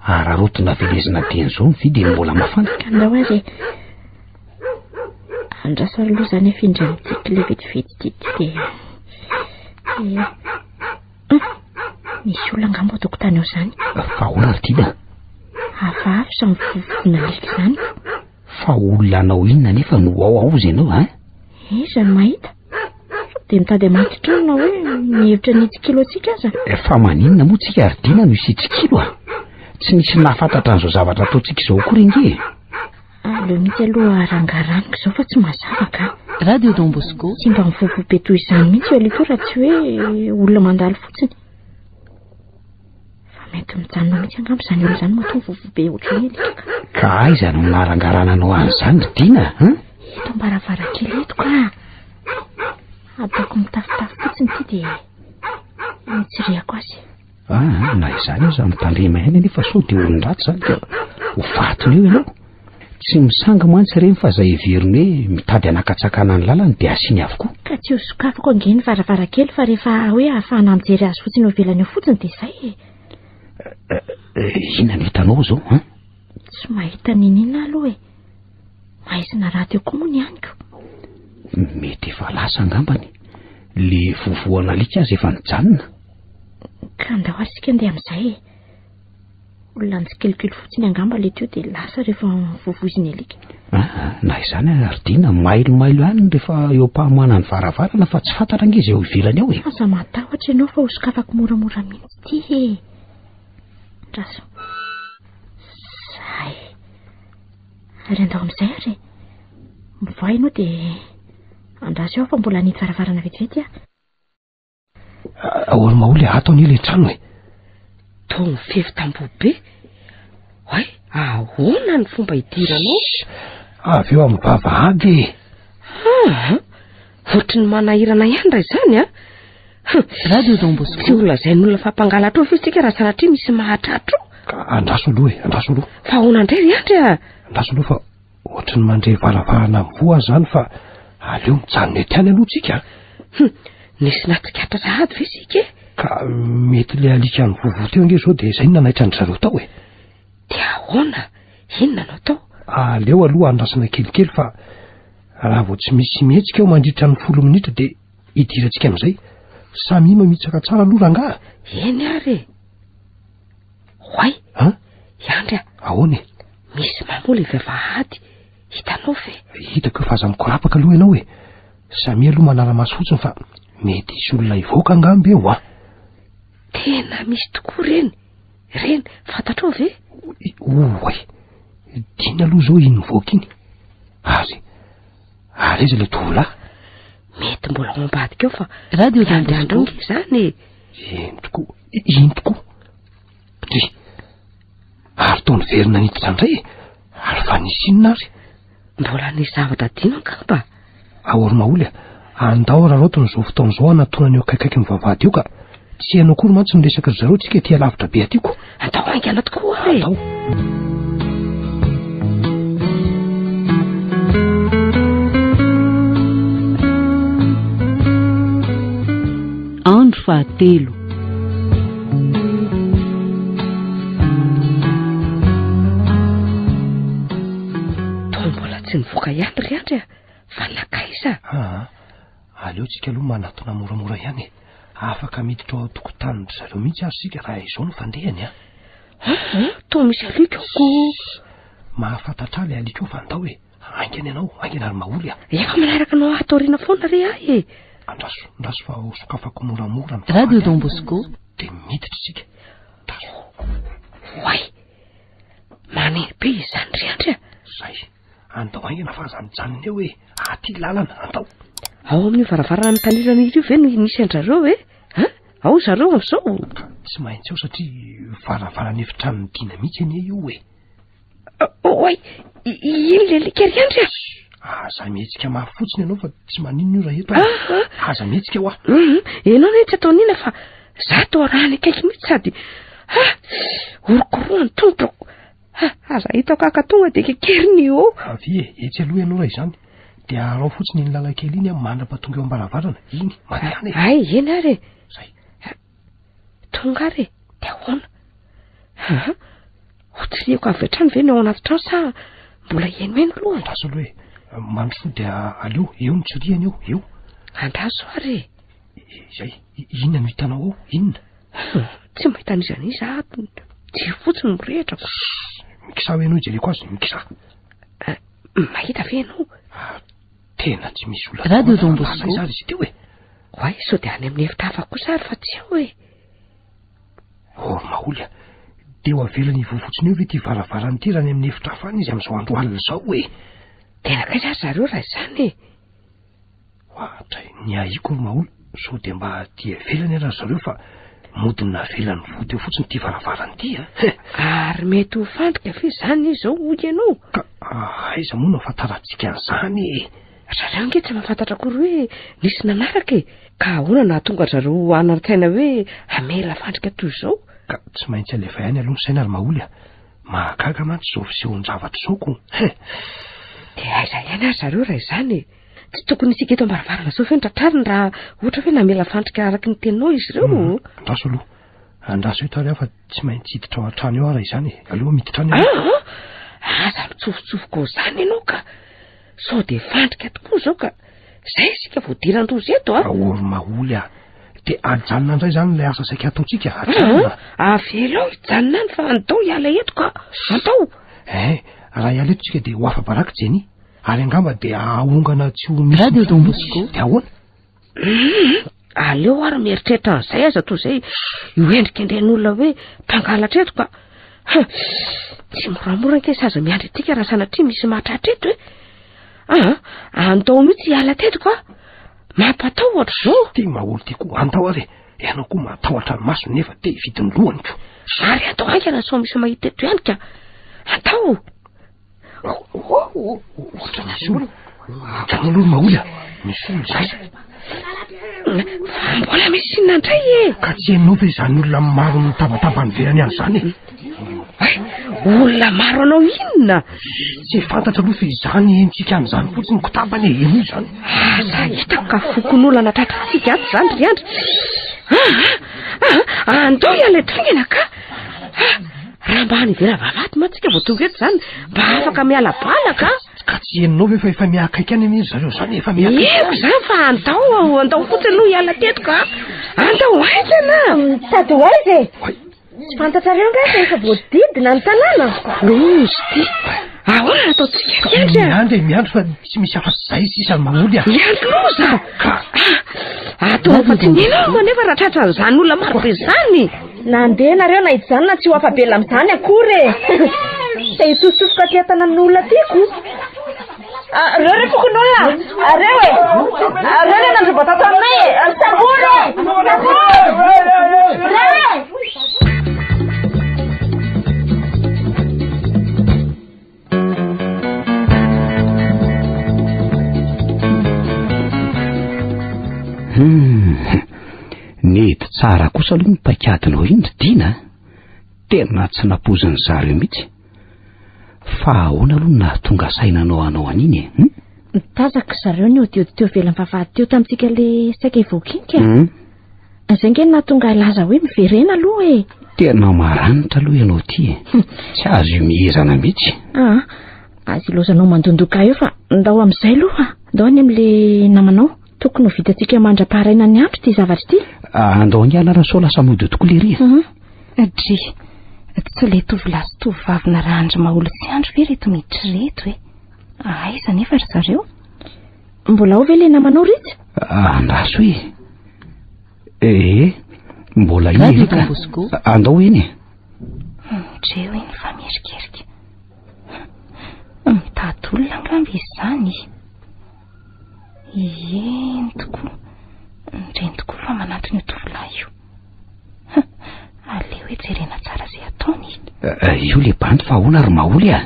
Araraotina velezina dieny izao ny vy dia mbola mafana. Ka andao ary e. Andraso aloha izany efa indray mitsiky ilay vetivety ity dia... Eh. Misy olona angamba ao tokotany ao izany. Fa ahoana ry Dina? Hafahafa izany vovovona alika izany. Fa olona anao inona nefa no ao ao izy ianao an? Iza no mahita? Dia mitady hamaky trano na hoe mihevitra ny hitsikilo antsika aza. Eh, fa maninona moa tsika ry Dina no hisy hitsikilo a? Tsy nisy nahafantatra an'izao zavatra ataontsika izao akory ange e. Aleo mihitsy aloha arangaraniko izao fa tsy mazava ka. Radio Don Bosco. Tsy mba mivovo be toy izany mihitsy io alika io raha tsy hoe olona mandalo fotsiny. Fa mety mijanona mihitsy angamba izany olona izany matoa mivovo be ohatran'ny alika ka. Ka aiza no narangarananao an'izany ry Dina an? Eto am-baravarankely eto ka. Ataoko mitafotafo fotsiny ity dia nitsirihako azy. Ah, na izany aza mitandrema ihany anefa sao dia olon-dratsy izany ka ho fatiny eo ianao. Tsy misangy mantsy ireny fa izay heveriny hoe mitady hanakatsakana ny lalany dia asiany avokoa. Ka tsy ho sokafako ange ny varavarankely fa rehefa hoe ahafahana mijery azy fotsiny eo ivelany eo fotsiny dia izay e. Eh, eh, inona no hitanao izao, an? Tsy mahita n'inon'inona aloha e. Maizina rahateo koa moa ny aniko. Mety efa lasa angambany. Le vovoan'alika aza efa nijanona. Ka andao ary isika andeha amin'izay e. Olona nitsikelikely fotsiny angamba le teo dia lasa rehefa vovoizin'ny alika. Ah, na izany aza ry Dina, mailomailo ihany rehefa eo am-pamoahana ny varavarana fa tsy fantatra ange izay eo ivelany ao e. Aza matahotra ianao fa hosokafako moramora mihitsy ity e. Andraso. Zay. Ary andao amin'izay ary e. Mivoaha ianao dia andraso eo aho fa mbola hanidy varavarana vetivety aho. Ahoana maholy ato anie ilay trano e. Toa mifefy tamboho be. Oay, ahoana ny fomba hidiranao? Avy eo amin'ny vavahady e. Ah, ohatry ny manahirana ihany raha izany a. Radio Don Bosco. Tsy ho lazain'olona fa mpangalatra eo ve isika raha sanatria misy mahatratra eo? Ka andraso aloha e, andraso aloha. Fa ahoana indray ry Andry a? Andraso aloha fa ohatry ny mandre varavarana mivoha aho izany fa aleo mijanona eto ihany aloha tsika. Hum, nisy nahatsikaritra sahady ve isika e? Ka mety ilay alika nivovoa teo ange izao dia izay no nanaitra an-dry zareo tao e. Dia ahoana? Inona no atao? Aleo aloha andrasana kelikely fa raha vao tsy misy mihetsika eo mandritra ny folo minitra dia Hidirantsika amin'izay. Samia mamitsaka tsara aloha rangaha. Eny ary e. Oay. An? Iandry a. Ahoana e? Misy mamoa ilay vavahady. Hitanao ve? Hitako io fa aza mikorapaka aloha ianao e. Samia aloha manara-maso fotsiny fa mety hisy olona hivoaka angamba eo a. Tena misy tokoa ireny. Ireny, fantatrao ve? Oay. Dina aloha izao iny mivoaka iny. Ary Ary aiza ilay tovolahy? Mety mbola ao ambadika ao fa Radio Don miandriandry Bosco. ange izany e. Eny tokoa, iny tokoa. Dry. Ary toa niverina niditra indray e. Ary fa nisy inona ary? Mbola nisy zavatra adino angamba. Aory Maholy a, andao araraotiny izao fotoana izao hanatonana eo akaikaiky ny vavahady eo ka. Tsy hainao akory mantsy ny resaky ry zareo tsika ety alavitra be aty ko. Andao haingana tokoa ary e. Andao. Andro fahatelo. Toa mbola tsy nivoaka ihany ry Andry a. Fa nankaiza? Aa, aleo tsika aloha manatona moramora ihany e. Afaka miditra ao an-tokotanin-dry zareo mihitsy ary isika raha izao no fandehany a. Aa, toa misy alika ao ko. Mahafantatra ahy ilay alika ao fa andao e. Haingana ianao, haingana ary maholy a. Efa manaraka anao ato aoriana foana re ahy e. Andraso, andraso fa ho sokafako moramora ny Radio vavahady a. Don Bosco. Dia miditra isika. Andraso. Oay, maneno be izany ry Andry a. Zay. Andao haingana fa aza mijanona eo e! Aty lalana, andao! Ao amin'io varavarana mitanilana io ve no misy an-drareo e? Ha? Ao zareo amin'izao? Ka tsy maintsy ao satria varavarana efitranon'i Dina mihitsy anie io e! Oay! Iny le alika ry Andry a! Aza mihetsika mafy fotsiny ianao fa tsy maninona io raha eto aho. Aza mihetsika hoa. Ianao anie tsy atao n'inona fa za toa arahany akaiky mihitsy sady ha! Orokorohany tongotrako. Ha, aza hitako haka tonga dia kekeriny io. Avia e, etsy aloha ianao raha izany. Dia araho fotsiny iny lalan-kely iny mandra-pahatonga eo am-baravarana. Iny, mandehana e. Hay, eny ary e. Zay. Tonga ary e, dia ahoana? Ha, ho tsirihiko avy hatrany ve ny ao anaty trano sa mbola henoheno aloha e? Andraso aloha e. Mandrosoa dia aleo, eo ny tsirihany eo, eo. Andraso ary e. Izay, inona no hitanao ao? Inona? Tsy mahita an'iza n'iza ato. Jiro fotsiny no mirehitra ko. Mikisaha hoe ianao hijereko azy, mikisaha. Eh, mahita ve ianao? Ah, tena tsy misy olona. Radio Don Bosco. Aiza ary izy teo e? Oay, sao dia any amin'ny efitra hafa kosa ary fa tsy ao e. Oh, Maholy a. Dia ho avelany hivoha fotsiny eo ve ity varavarana ity raha any amin'ny efitra hafa any izy amin'izao andro alina izao e? Tena kaiza ary zareo raha izany e? Ohatray, ny ahiako ry Maholy, sao dia mba aty ivelany ary ry zareo fa mody navelany voa teo fotsiny ity varavarana ity a. Ary mety ho fandrika ve izany izao hoy ianao? Ka Aiza moa no ahafantarantsika an'izany e? Zareo ange tsy mahafantatra akory hoe nisy nanaraka e! Ka ahoana no hahatonga an-dRareo hanan-tsaina hoe hamela fandrika toy izao? Ka tsy maintsy alefa ihany aloha ny saina ry Maholy a! Mahagaga mantsy izao fisehoan-javatra izao ko! He! Dia aiza ihany ary zareo raha izany e? Tsy tokony isika eto am-baravarana izao ve no tratrariny raha ohatra hoe namela fandrika araka ny teninao izy ireo? Hum, andraso aloha. Andraso eto ary aho fa tsy maintsy hiditra ao an-trano eo aho raha izany e. Aleo miditra any aho. Aa! Aza mitsofotsofoka ao izany ianao ka! Sao dia fandrika tokoa izao ka! Izay isika vao diran-doza eto a! Aory Maholy a! Dia ajanona indray izany ilay asa saika hataontsika, ajanona. Aa, avelao hijanona any fa andao hiala eto ka! Andao! Eh, raha hiala eto isika dia ho afa-baraka Jenny. Ary angamba dia ahongana tsy ho misy Radio Don Bosco. Dia ahoana? Hum, aleo ary mieritreritra an'izay aza toy izay io endrikendren'olona hoe mpangalatra eto ka. Ha, tsy moramora ange sazy miandry antsika raha sanatria misy mahatratra eto e. Ah, andao mihitsy hiala teto ka. Mampatahotra izao. Ty maholy ty koa, andao ary e. Ianao koa matahotra ny masony nefa te hividy ny lohany ko. Ary andao haingana sao misy mahita eto ihany ka. Andao. Ohatra misy olona. Ohatrany aloha maholy a. Misy olona izay. Fa mbola misy inona indray e? Ka tsy henonao ve izany olona maro mitabataba any ivelany any izany e? Ay, olona maro anao inona? Tsy fantatra aloha fa izany henontsika an'izany fotsiny kotabany e, henoy izany. Aza hitako ka fokonolona tratrantsika ato izany ry Andry. Ah, ah, ah, andao hiala eto faingana ka. Ah, raha mba any ivelan'ny vavahady mantsy isika vao tonga eto izany, mba afaka miala bala ka. Ka tsy henonao ve fa efa miakaiky any anie zareo izany, efa miakaiky. Eko izany fa andao, andao fotsiny aloha hiala teto ka. Andao haingana. Mitady ho aiza e? Tsy fantatrareo angaha fa efa voadidina ny tanàna? Loza ity. Ahoana no ataontsika ry Andry a? Miandry e, miandry fa tsy misy afa-tsy izay sisa ny maholy a. Miandry loza! Ka. Ah, atao afa-tsy ny anefa raha tratran'izany olona maro be izany. Nandeha nareo na hijanona tsy ho afa-bela amin'izany akory e. Te hitsofosofoka aty an-tanan'olona aty ko. Ah, reo re fokonolona, ah, reo e. Ah, reo le nandroba tato aminay e. Ah, Sambory e. Sambory. Reo e. Hmm. Nety tsara kosa aloha ny paikadinao iny ry Dina a. Tena tsy nampoizin'ny zareo mihitsy. Fa ahoana aloha no nahatonga saina anao hanao an'iny e? Hmm? Nitazako zareo niodiody teo ivelan'ny vavahady teo tamintsika le saika hivoaka iny ka. Hmm? Izay ange no nahatonga ahy hilaza hoe miverena aloha e. Tena maranitra aloha ianao ity e. Tsy azo imehezana mihitsy. Ah, aza ilaozanao mandondoka ahy eo fa ndao amin'izay aloha. Ndao any amin'ilay namanao. Tokony ho vitantsika mandra-paharaina ny andro ity zavatra ity. Ah, andao ange raha sao lasa mody eo tokoa lery e. Mhm. Dry, tsy ilay tovolahy sy tovovavy narahan-dry Maholy sy Andry ve ireto miditra ireto e? Aiza anefa ry zareo? Mbola ao ve ilay namanao Rija? Ah, andraso e. Ee, mbola iny Radio ery ka. Don Bosco. Andao eny e. Ndreo iny fa mierikerika. Mitady olona angamba izy izany. Eny tokoa. Ndreny tokoa fa manantona io tovolahy io. Aleo hoe jerena tsara izay ataony. Eh, io le bandy fa ahoana ry Maholy a?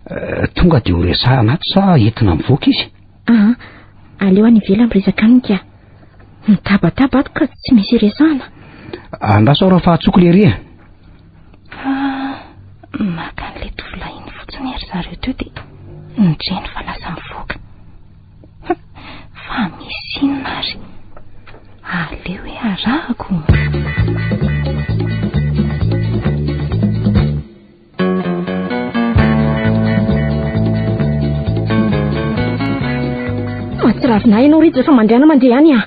Eh, tonga dia ho resahana ato sa entina mivoaka izy? Ah, aleo any ivelany miresaka aminy ka. Mitabataba ato ka tsy misy iresahana. Andraso aho raha fahatsoko lery a. Ah, maka an'ilay tovolahy iny fotsiny ry zareo teo dia nidreny fa lasa mivoaka. Fa misy inona ary? Aleo hoe arahako. Mahatsiravina ahy ianao Rija fa mandehana mandeha any ah.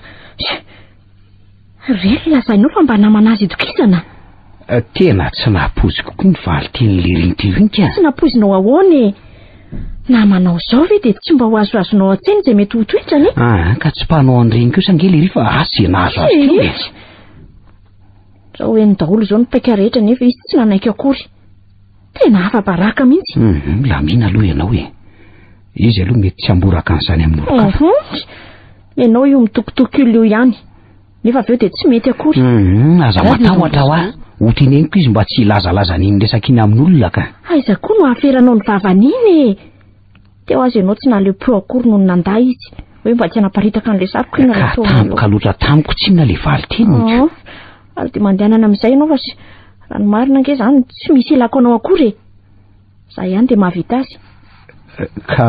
Reny lazainao fa mba namana azy itokisana. Eh, tena tsy nahapoiziko koa ny valin-tenin'i Leriny teo iny ka. Tsy napoizinao ahoana e? Namanao izao ve dia tsy mba ho azoazonao an-tsaina izay mety ho toetrany e? Ah, ka tsy mpanao an'ireny kosa ange Lery fa asa izay nahazo azy teo e. Raha ho heno daholo izao ny paika rehetra nefa izy tsy nanaiky akory. Tena afa-baraka mihitsy. Mhm, milamina aloha ianao e. Izy aloha mety tsy hamboraka an'izany amin'olon-kafa. Mhm. Ianao io mitokitoky olona io ihany. Nefa avy eo dia tsy mety akory. Mhm, aza matahotra hoa. Ho teneniko izy mba tsy hilazalaza an'iny resaka iny amin'olona ka. Aiza koa no ahaferanao ny vavan'iny e? Teo aza ianao tsy naleo-peo akory nony nandà izy. Hoe mba tsy hanaparitaka an'ilay sariko iny raha toa. Ka tampoka loatra tamiko tsinona ilay valin-teniko. Oh, ary dia mandehanana amin'izay ianao fa raha ny marina ange izany tsy misy ilako anao akory e. Za ihany dia mahavita azy. Ka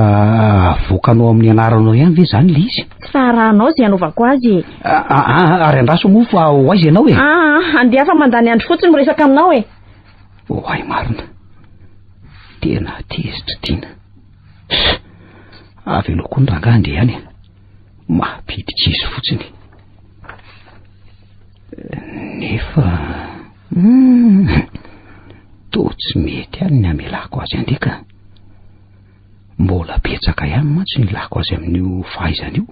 avoakanao amin'ny anaranao ihany ve izany ilay izy? Tsy raharahanao izay anaovako azy e. Ary andraso moa fa ho aiza ianao e? Aa, andeha fa mandany andro fotsiny miresaka aminao e. Oay marina. Tena tezitra Dina. Avelao koa ny rangahy andeha ihany e. Mampidi-kizo fotsiny. Nefa hmm, toa tsy mety ihany ny hamelako azy andeha ka. Mbola betsaka ihany mantsy ny ilako azy amin'io fahaizana io.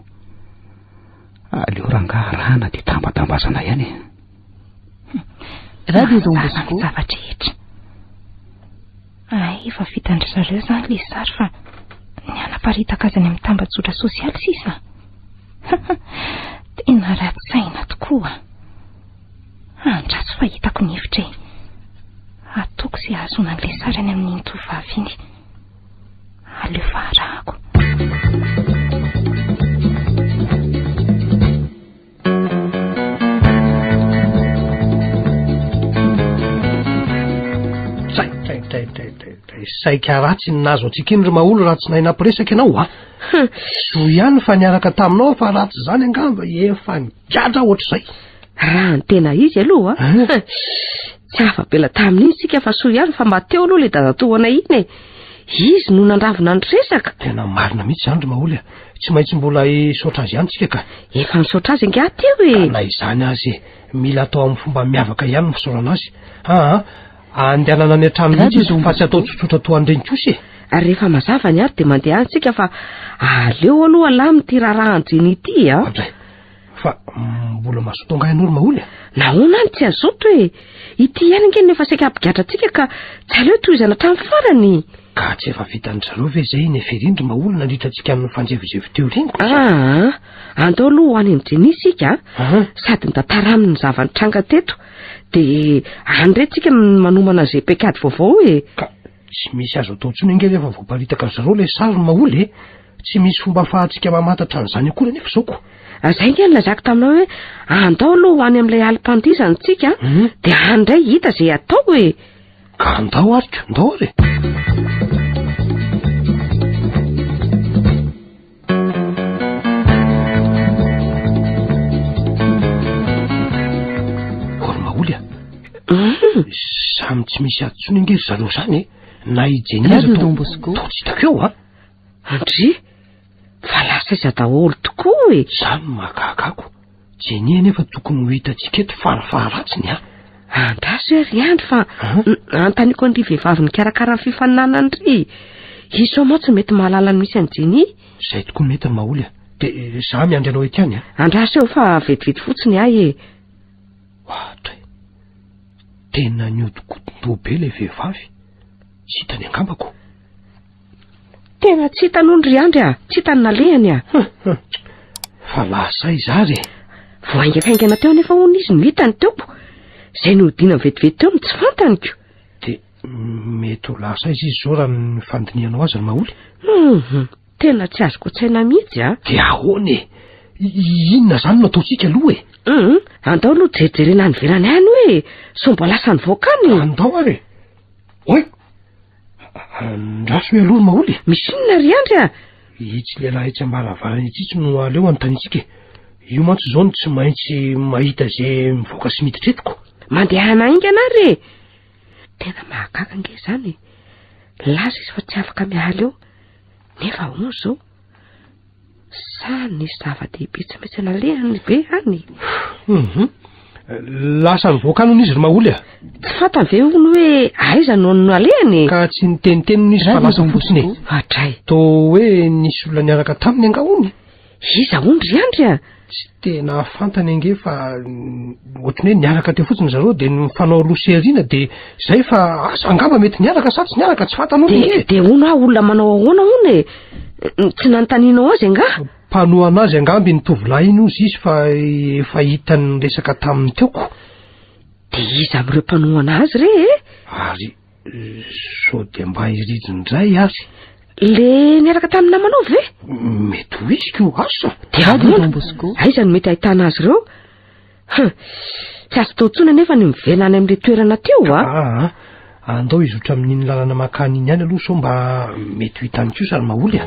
Aleo rangahy arahana dia tambatambazana ihany e. Radio Don Bosco. Ny zava-drehetra. Ay, efa vitan-dry zareo izany ilay sary fa ny hanaparitaka azy any amin'ny tambajotra sosialy sisa. Tena ratsy saina tokoa. Andraso fa hitako ny hevitra e. Ataoko izay hahazoana an'ilay sary any amin'iny tovovavy iny. Aleo fa arahako. Saika ratsy ny nahazo antsika iny ry Maholy raha tsy nahay nampiresaka ianao a. Soa ihany fa niaraka taminao fa raha tsy izany angamba efa nigadra ohatr'izay. Raha ny tena izy aloha a. Tsy afa-bela tamin'iny isika fa soa ihany fa mba teo aloha ilay dadatoanay iny e. Izy no nandravona ny resaka. Tena marina mihitsy izany ry Maholy a. Tsy maintsy mbola hisaotra azy ihany tsika ka. Efa nisaotra azy angaha teo e. Ka na izany aza e, mila atao amin'ny fomba miavaka ihany ny fisaorana azy. Aa, andehanana any an-trano mihitsy izy fa tsy atao tsotsotra toa an'ireny kosa e. Ary rehefa mazava ny ady dia mandeha any tsika fa aleo aloha alamy ity raharahan'i Jenny ity a. Andray. Fa mbola mazoto angaha ianao ry Maholy a? Nahoana no tsy hazoto e? Ity ihany ange no efa saika hampigadra antsika ka tsy aleo tohizana hatramin'ny farany. Ka tsy efa vitan-dry zareo ve izay iny affaire iny ry Maholy nandritra antsika nifanjevozevo teo ireny kosa? Aa, andao aloha ho any amin'i Jenny isika a, sady mitantara aminy ny zava-nitranga teto, dia any indray tsika manomana izay paikady vaovao e. Ka tsy misy azo atao intsony ange rehefa voaparitaka ry zareo ilay sary ry Maholy e. Tsy misy fomba afahantsika mamantatra an'izany akory anefa izao ko. Izay ange no nilazako taminao hoe andao aloha ho any amin'ilay alim-pandihizana tsika, dia any indray hita izay atao e. Ka andao ary ko, andao ary e. Ory Maholy a. Samy tsy misy ato intsony ange ry zareo izany e. Na i Jenny aza toa tsy hitako eo a. Andry, fa lasa aiza daholo tokoa e? Izany no mahagaga ako. Jenny anefa tokony ho hitantsika eto farafaharatsiny a. Andraso hoe ry Andry fa anontaniako an'ry vehivavy nikarakara ny fifaninanana ry. Izy sao mantsy mety mahalala ny misy an'i Jenny. Izay tokoa mety ry Maholy a. Dia za miandry anao ety ihany a. Andraso eo fa vetivety fotsiny ahy e. Ohatra e. Tena nihodinkodin-doha be ilay vehivavy. Tsy hitany angamba ko. Tena tsy hitany hono ry Andry a! Tsy hitany nalehany a! Fa lasa aiza ary e? Vao haingakaingana teo anefa hono izy no hitany teo ko! Izay nohodinany vetivety teo no tsy fantany ko! Dia mety ho lasa aiza izy izao raha ny fandinihanao azy ry Maholy? Hum, tena tsy azoko an-tsaina mihitsy a! Dia ahoana e? Inona izany no ataontsika aloha e? Hum, andao aloha jerijerena any ivelany any hoe sao mba lasa nivoaka any e! Andao ary e! Oay! Andraso hoe aloha ry Maholy e! Misy inona ry Andry a? Itsy lehilahy etsy am-baravarana itsy itsy no aleo anontaniantsika e! Io mantsy izao no tsy maintsy mahita izay mivoaka sy miditra eto ko! Mandehana haingana ary e! Tena mahagaga ange izany e! Nilaza izy fa tsy afaka miala eo, nefa ahoana izao? Sa nisy zava-dehibe tsy maintsy nalehany ve any? Mhm. Lasa nivoaka any hono izy ry Maholy a. Tsy fantany ve hono hoe aiza no nalehany e? Ka tsy niteniteny hono izy fa lasa fotsiny e. Hatray. Toa hoe nisy olona niaraka taminy angaha hono e? Iza hono ry Andry a? Tsy tena fantany ange fa ohatran'ny hoe niaraka teo fotsiny zareo dia nifanao aloha sy aoriana dia zay fa asa angamba mety niaraka sa tsy niaraka tsy fantany hono ange. Dia hono aho olona manao ahoana hono e? Tsy nanontanianao azy angaha? Mpanohana azy angamba iny tovolahy iny hozy izy fa efa hitany niresaka taminy teo ko. Dia iza amin'ireo mpanohana azy re e? Ary sao dia mba i Rijo indray ary? Le niaraka tamin'ny namanao ve? Mety ho izy ko, asa. Dia ahoana? Aiza no mety ahitana azy ireo? Hum, tsy azo atao intsony anefa ny miverina any amin'ilay toerana teo a. Aa, andao hizotra amin'iny lalana mankany iny ihany aloha sao mba mety ho hitany kosa ry Maholy a.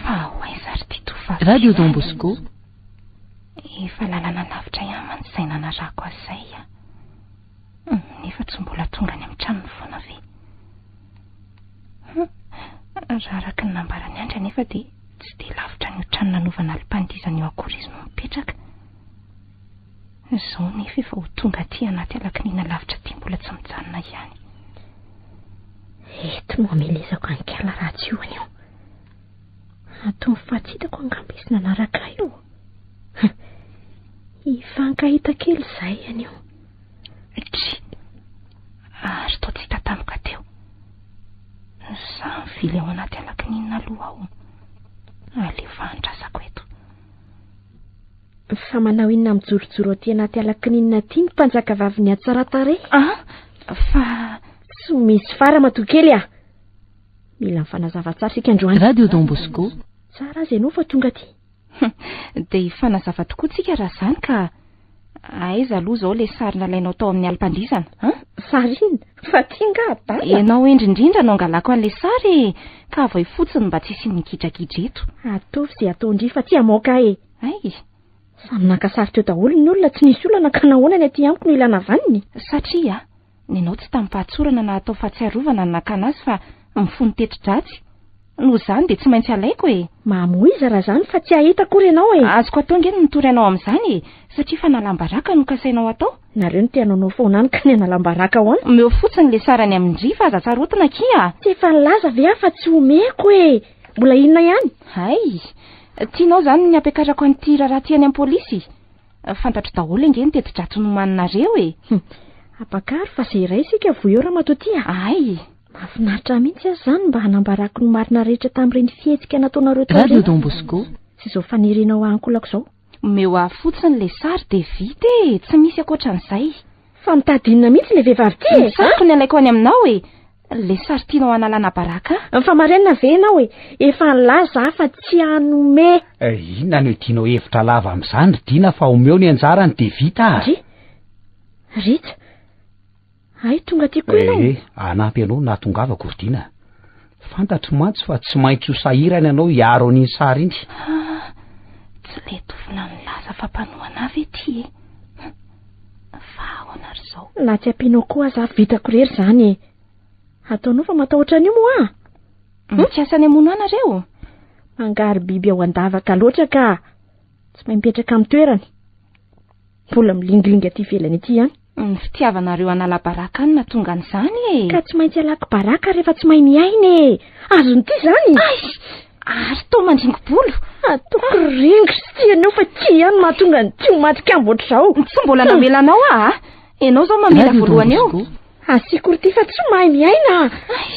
Fa ho aiza ary ity tovovavy Radio Don Bosco. Efa lalana lavitra ihany mantsy izay nanarahako azy izay a. Nefa tsy mbola tonga any amin'ny tranony foana ve? Raha araka ny nambaran'i Andry anefa dia tsy dia lavitra an'io trano nanovana alim-pandihizana io akory izy no mipetraka. Izao nefa efa ho tonga aty anaty alakinina lavitra aty mbola tsy mijanona ihany. Eto no hamelezako an'i Kala raha tsy io anio. Ataony fa tsy hitako angamba izy nanaraka ahy io. Hifankahita kely izahay anio. Dry. Ary toa tsy hita tampoka teo. Za mivily ao anaty alakininina aloha ao. Aleo fa andrasako eto. Fa manao inona mijorojoro aty anaty alakininina aty ny mpanjakavavin'ny hatsaran-tarehy? Ah, fa... Tsy misy fa ramatoa kely ah! Mila mifanazava tsara isika androany. Radio Don Bosco. Tsara aza ianao fa tonga aty. Dia hifanazava tokoa tsika raha izany ka. Aiza aloha izao ilay sary nalainao tao amin'ny alim-pandihizana, an? Sary inona? Fa ty nga adala? Ianao hendry indrindra no angalako an'ilay sary e! Ka avoay fotsiny mba tsy hisian'ny gidragidra eto. Ataovy izay ataon-dry fa tsy hamoaka ahy e! Hay! Samy naka sary teo daholo ny olona, tsy nisy olana ka nahoana ny aty amiko no ilana vaniny? Satria nenao tsy tamim-pahatsorana na atao fahatsiarovana ny nakana azy fa mifono teti-dratsy. Noho izany dia tsy maintsy alaiko e! Mamoiza raha izany fa tsy hahita akory ianao e! Azoko atao ange ny mitory anao amin'izany e! Satria fanalam-baraka no kasainao atao. Nareo no te hanaonao foana any ka ny hanalam-baraka ho an! Omeo fotsiny ilay sarany amin-dry fa aza tsarotina akia! Tsy efa nilaza ve aho fa tsy omeko e! Mbola inona ihany? Hay! Tianao izany ny hampiakarako an'ity raharaha ity any amin'ny polisy? Fantatro daholo ange ny teti-dratsy nomaninareo e! Hum! Ampakaro fa izay iray isika voa eo ramatoa ty a! Hay! Mahafinaritra ahy mihitsy aza izany mba hanambarako ny marina rehetra tamin'ireny fihetsika nataonareo tao Radio ireny. Don Bosco. Sy izao fanirianao ahy ankolako izao. Omeo ahy fotsiny ilay sary dia vita e! Tsy misy ankoatran'izay. Fa mitady inona mihitsy ilay vehivavy ity e? Ny sariko ny alaiko any aminao e! Ilay sary tianao hanalana baraka ahy. Fa marenina ve ianao e? Efa nilaza aho fa tsy hanome. Inona no idianao hevitra lava amin'izany ry Dina fa omeo ny anjarany dia vita a! Ry Rija, hay tonga aty koa ianao? Ee, hanampy anao no nahatongavako ry Dina. Fantatro mantsy fa tsy maintsy ho sahirana ianao hiaro an'iny sary iny. Ah, tsy ilay tovolahy nilaza fa mpanohana ahy ve ity e? Fa ahoana ary izao? Na tsy ampianao koa aza aho vitako irery izany e. Ataonao fa matahotra an'io moa aho? Mikasa ny hamono ahy nareo? Mangary biby ao an-davaka loatra ka. Tsy mahay mipetraka amin'ny toerany. Mbola milingilingy aty ivelany aty ihany. Ny fitiavanareo hanala baraka any nahatonga an'izany e. Ka tsy maintsy alako baraka rehefa tsy mahay miaina e. Azon'ity izany. Ay! Ary toa mandringo-bolo. Ataoko ringo sy tia anao fa tia ihany mahatonga an'ity ho maty kambo ohatr'izao. Tsy mbola namela anao aho a. Ianao izao mamela voalohany eo. Asiako ry ity fa tsy mahay miaina. Ay!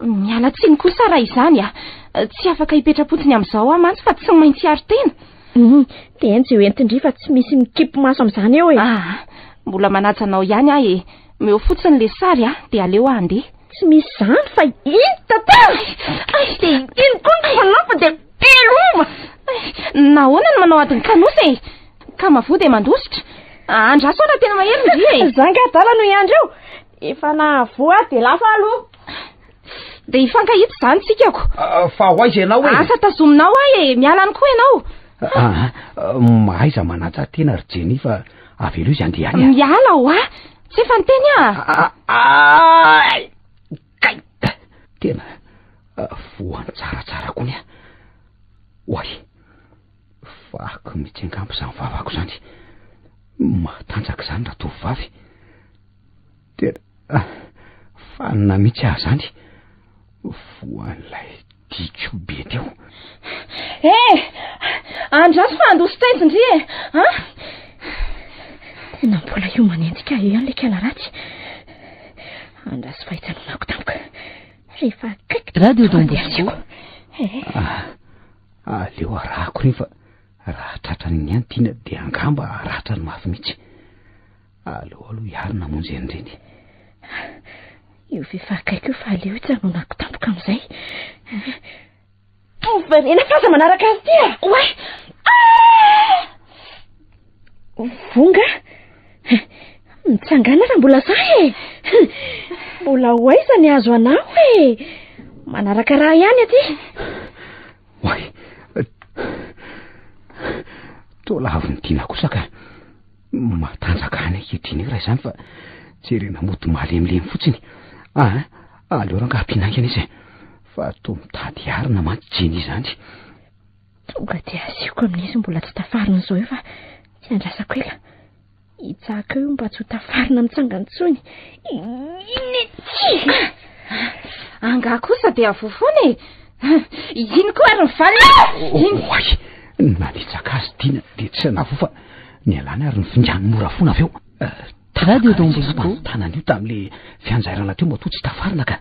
Miala tsiny kosa raha izany a. Tsy afaka hipetra-potsiny amin'izao aho mantsy fa tsy maintsy hiaro tena. Hum, dia eny izay hoentin-dry fa tsy misy mikipy maso amin'izany eo e. Ah, mbola manaja anao ihany aho e. Omeo fotsiny ilay sary a, dia aleo aho handeha. Tsy misy izany fa iny tantara. Ay, dia iny koa ny fanampiny dia veloma. Nahoana no manao adin'ny kanosa e? Ka mavoa dia mandositra. Andraso aho raha tena mahery ndry e. Za nga adala no hiandry eo. Efa nahavoa aho dia lasa aloha. Dia hifankahita izany tsika ko. Ah, fa ho aiza ianao e? Asa tazominao ahy e, miala any koa ianao. Ah, ah, mahaiza manaja tena ry Jenny fa avelo izy handeha any. Miala ho ahy. Tsy efa niteny aho. Ay! Kay! Tena voan'ny tsaratsara koa ny ahy. Oay! Vaky mihitsy angamba izany vavako izany. Matanjaka izany raha tovovavy. Tena fanina mihitsy aho izany. Voan'ilay diko be teo. Eh! Andraso fa handositra izy ndry e! An? Tena mbola io manenjika ahy io ihany ilay kala ratsy. Andraso fa hijanonako tampoka. Rehefa akaiky dia Radio tonga Don dia Bosco. asiako. Eh. Ah, aleo arahako ireny fa raha tratran'iny ihany Tiana dia angamba haratrany mafy mihitsy. Aleo aloha hiary namonjy an'ireny. Io ve fa akaiky io fa aleo hijanonako tampoka amin'izay. Miverena fa aza manaraka azy ity a! Oay! Ah! Vonga! Mitsangana raha mbola sahy e! Mbola ho aiza ny azo anao e! Manaraka raha ihany aty. Oay! Toa lavin'i Tiana kosa ka. Matanjaka any ankehitriny io raha izany fa jerena mody malemilemy fotsiny. Ah, aleo rangaha ampiana haingana izy e. Fa toa mitady harina mantsy Jenny izany. Tonga dia asiako amin'izy mbola tsy tafarina izao io fa tsy andrasako ela. Hitsahaka eo mba tsy ho tafarina mitsangana intsony. Inona ity? Angaha kosa dia avoa foana e. Iny koa ary ny valiny. Iny. Oay, nanitsaka azy Dina dia tsy navoa fa nialany ary nifingany mora foana avy eo. Radio Don Bosco. Tanana io tamin'le fianjairana teo matoa tsy tafarina ka.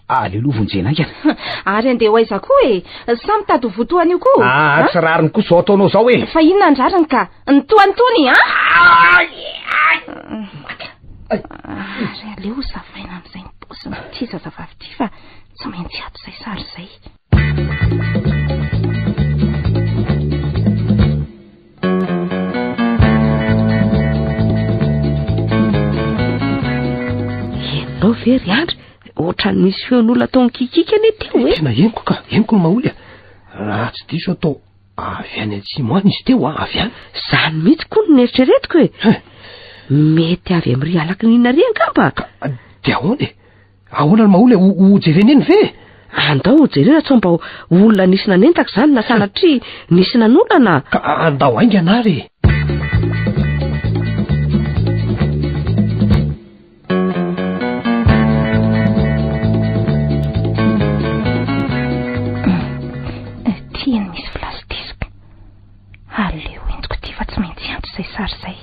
Aleo aloha vonjena haingana. Ary andeha ho aiza koa e? Sa mitady ho votoana io koa? Ah, tsy rariny koa izao ataonao izao e. Fa inona ny rariny ka? Ny toanitony, an? Ary aleo ho savaina amin'izay ny paozin'ity zazavavy ity fa tsy maintsy ato izay sary izay. Henonao ve ry Andry? Ohatran'ny nisy feon'olona tao an-kikiky anie teo e. Tena henoko ka, henoko ny maholy a. Raha tsy diso atao avy any atsimo any izy teo a, avy any. Izany mihitsy koa no neritreretiko e. Mety avy amin'ry alakinina ry angamba. Ka dia ahoana e? Ahoana ny maholy e? Ho jerena eny ve? Andao ho jerena sao mba olona nisy nanendaka izany na sanatria nisy nanolana. Ka andao haingana ary e. Tiany misy flash disk. Aleo entiko ity fa tsy maintsy hiantso izay sary izay.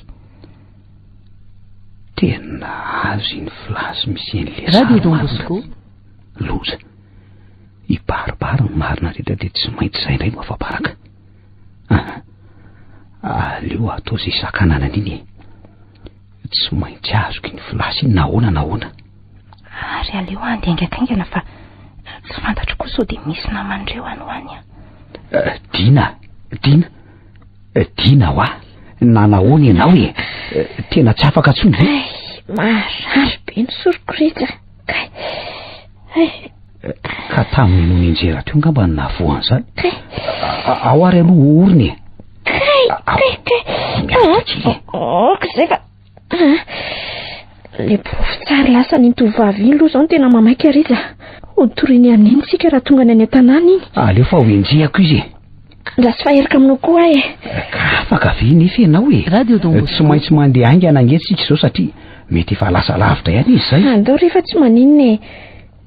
Tena azo iny flash misy an'ilay Radio sary Don marina. Bosco. Loza. Hibaribary ny marina rehetra dia tsy maintsy izay indray no afa-baraka. Ah, aleo atao izay sakanana an'iny e. Tsy maintsy azoko iny flash iny na ahoana na ahoana. Ary aleo handeha haingakaingana fa tsy fantatro koa sao dia misy naman'ireo any ho any an. Eh, Dina, Dina, eh, Dina hoa, nanahoana ianao e? Eh, Tena tsy afaka intsony ve? Ay, marary be ny soroko Rija. Kay. Ay, Ka tamin'ny no nianjera teo angamba no nahavoa an'izany. kay. Ao ary aloha orony e. Kay, kay, kay. Miaritra kely e. Aoka izay fa... Ah, Le porofo-tsary lasan'iny tovovavy iny aloha izao no tena mamaika Rija. Ho toriany amin'iny isika raha tonga any any an-tanàna iny. Aleo fa ho enjehako izy e. Andraso fa herika aminao koa aho e. Ka afaka ve nefa ianao e? Radio Don Bosco. Tsy maintsy mandeha haingana ange tsika izao satria mety efa lasa lavitra ihany izy izay. Andao rehefa tsy maninona e.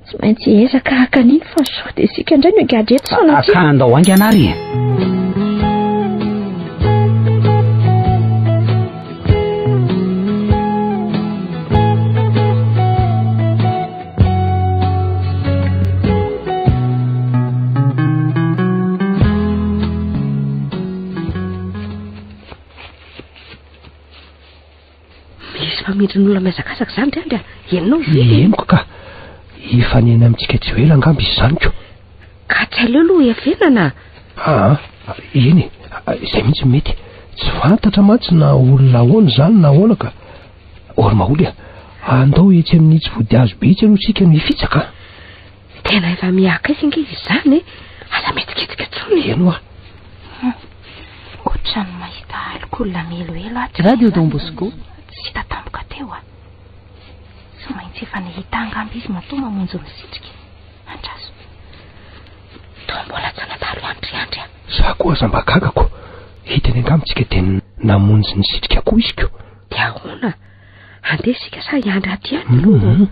Tsy maintsy hiezaka haka an'iny fa sao dia isika indray no higadra eto sanatria. Ka andao haingana ary e. Misy famindrin'olona mihazakazaka izany ry Andry a! Henonao ve? Henoko ka. Hifanena amintsika tsy ho ela angamba izy izany ko. Ka tsy aleo aloha hiafenana? Aa, eny e, izay mihitsy no mety. Tsy fantatra mantsy na olona ahoana izany na ahoana ka. Ory Maholy a, andao etsy amin'itsy vodihazo be itsy aloha isika no hifitsaka a. Tena efa miha-akaiky ange izy izany e! Aza mihetsiketsika intsony e! Eny hoa. Ohatran'ny mahita alok'olona mihelohelo ato. Radio Don Bosco. Tsy hita tampoka teo a. Tsy maintsy efa nahita angamba izy matoa mamonjy misitrika. Andraso. Toa mbola tsy nandalo any ry Andry a. Za koa aza mba gagako. Hitany angamba tsika dia namonjy nisitrika koa izy ko. Dia ahoana? Handeha isika sa hiandry ato ihany aloha? Hum,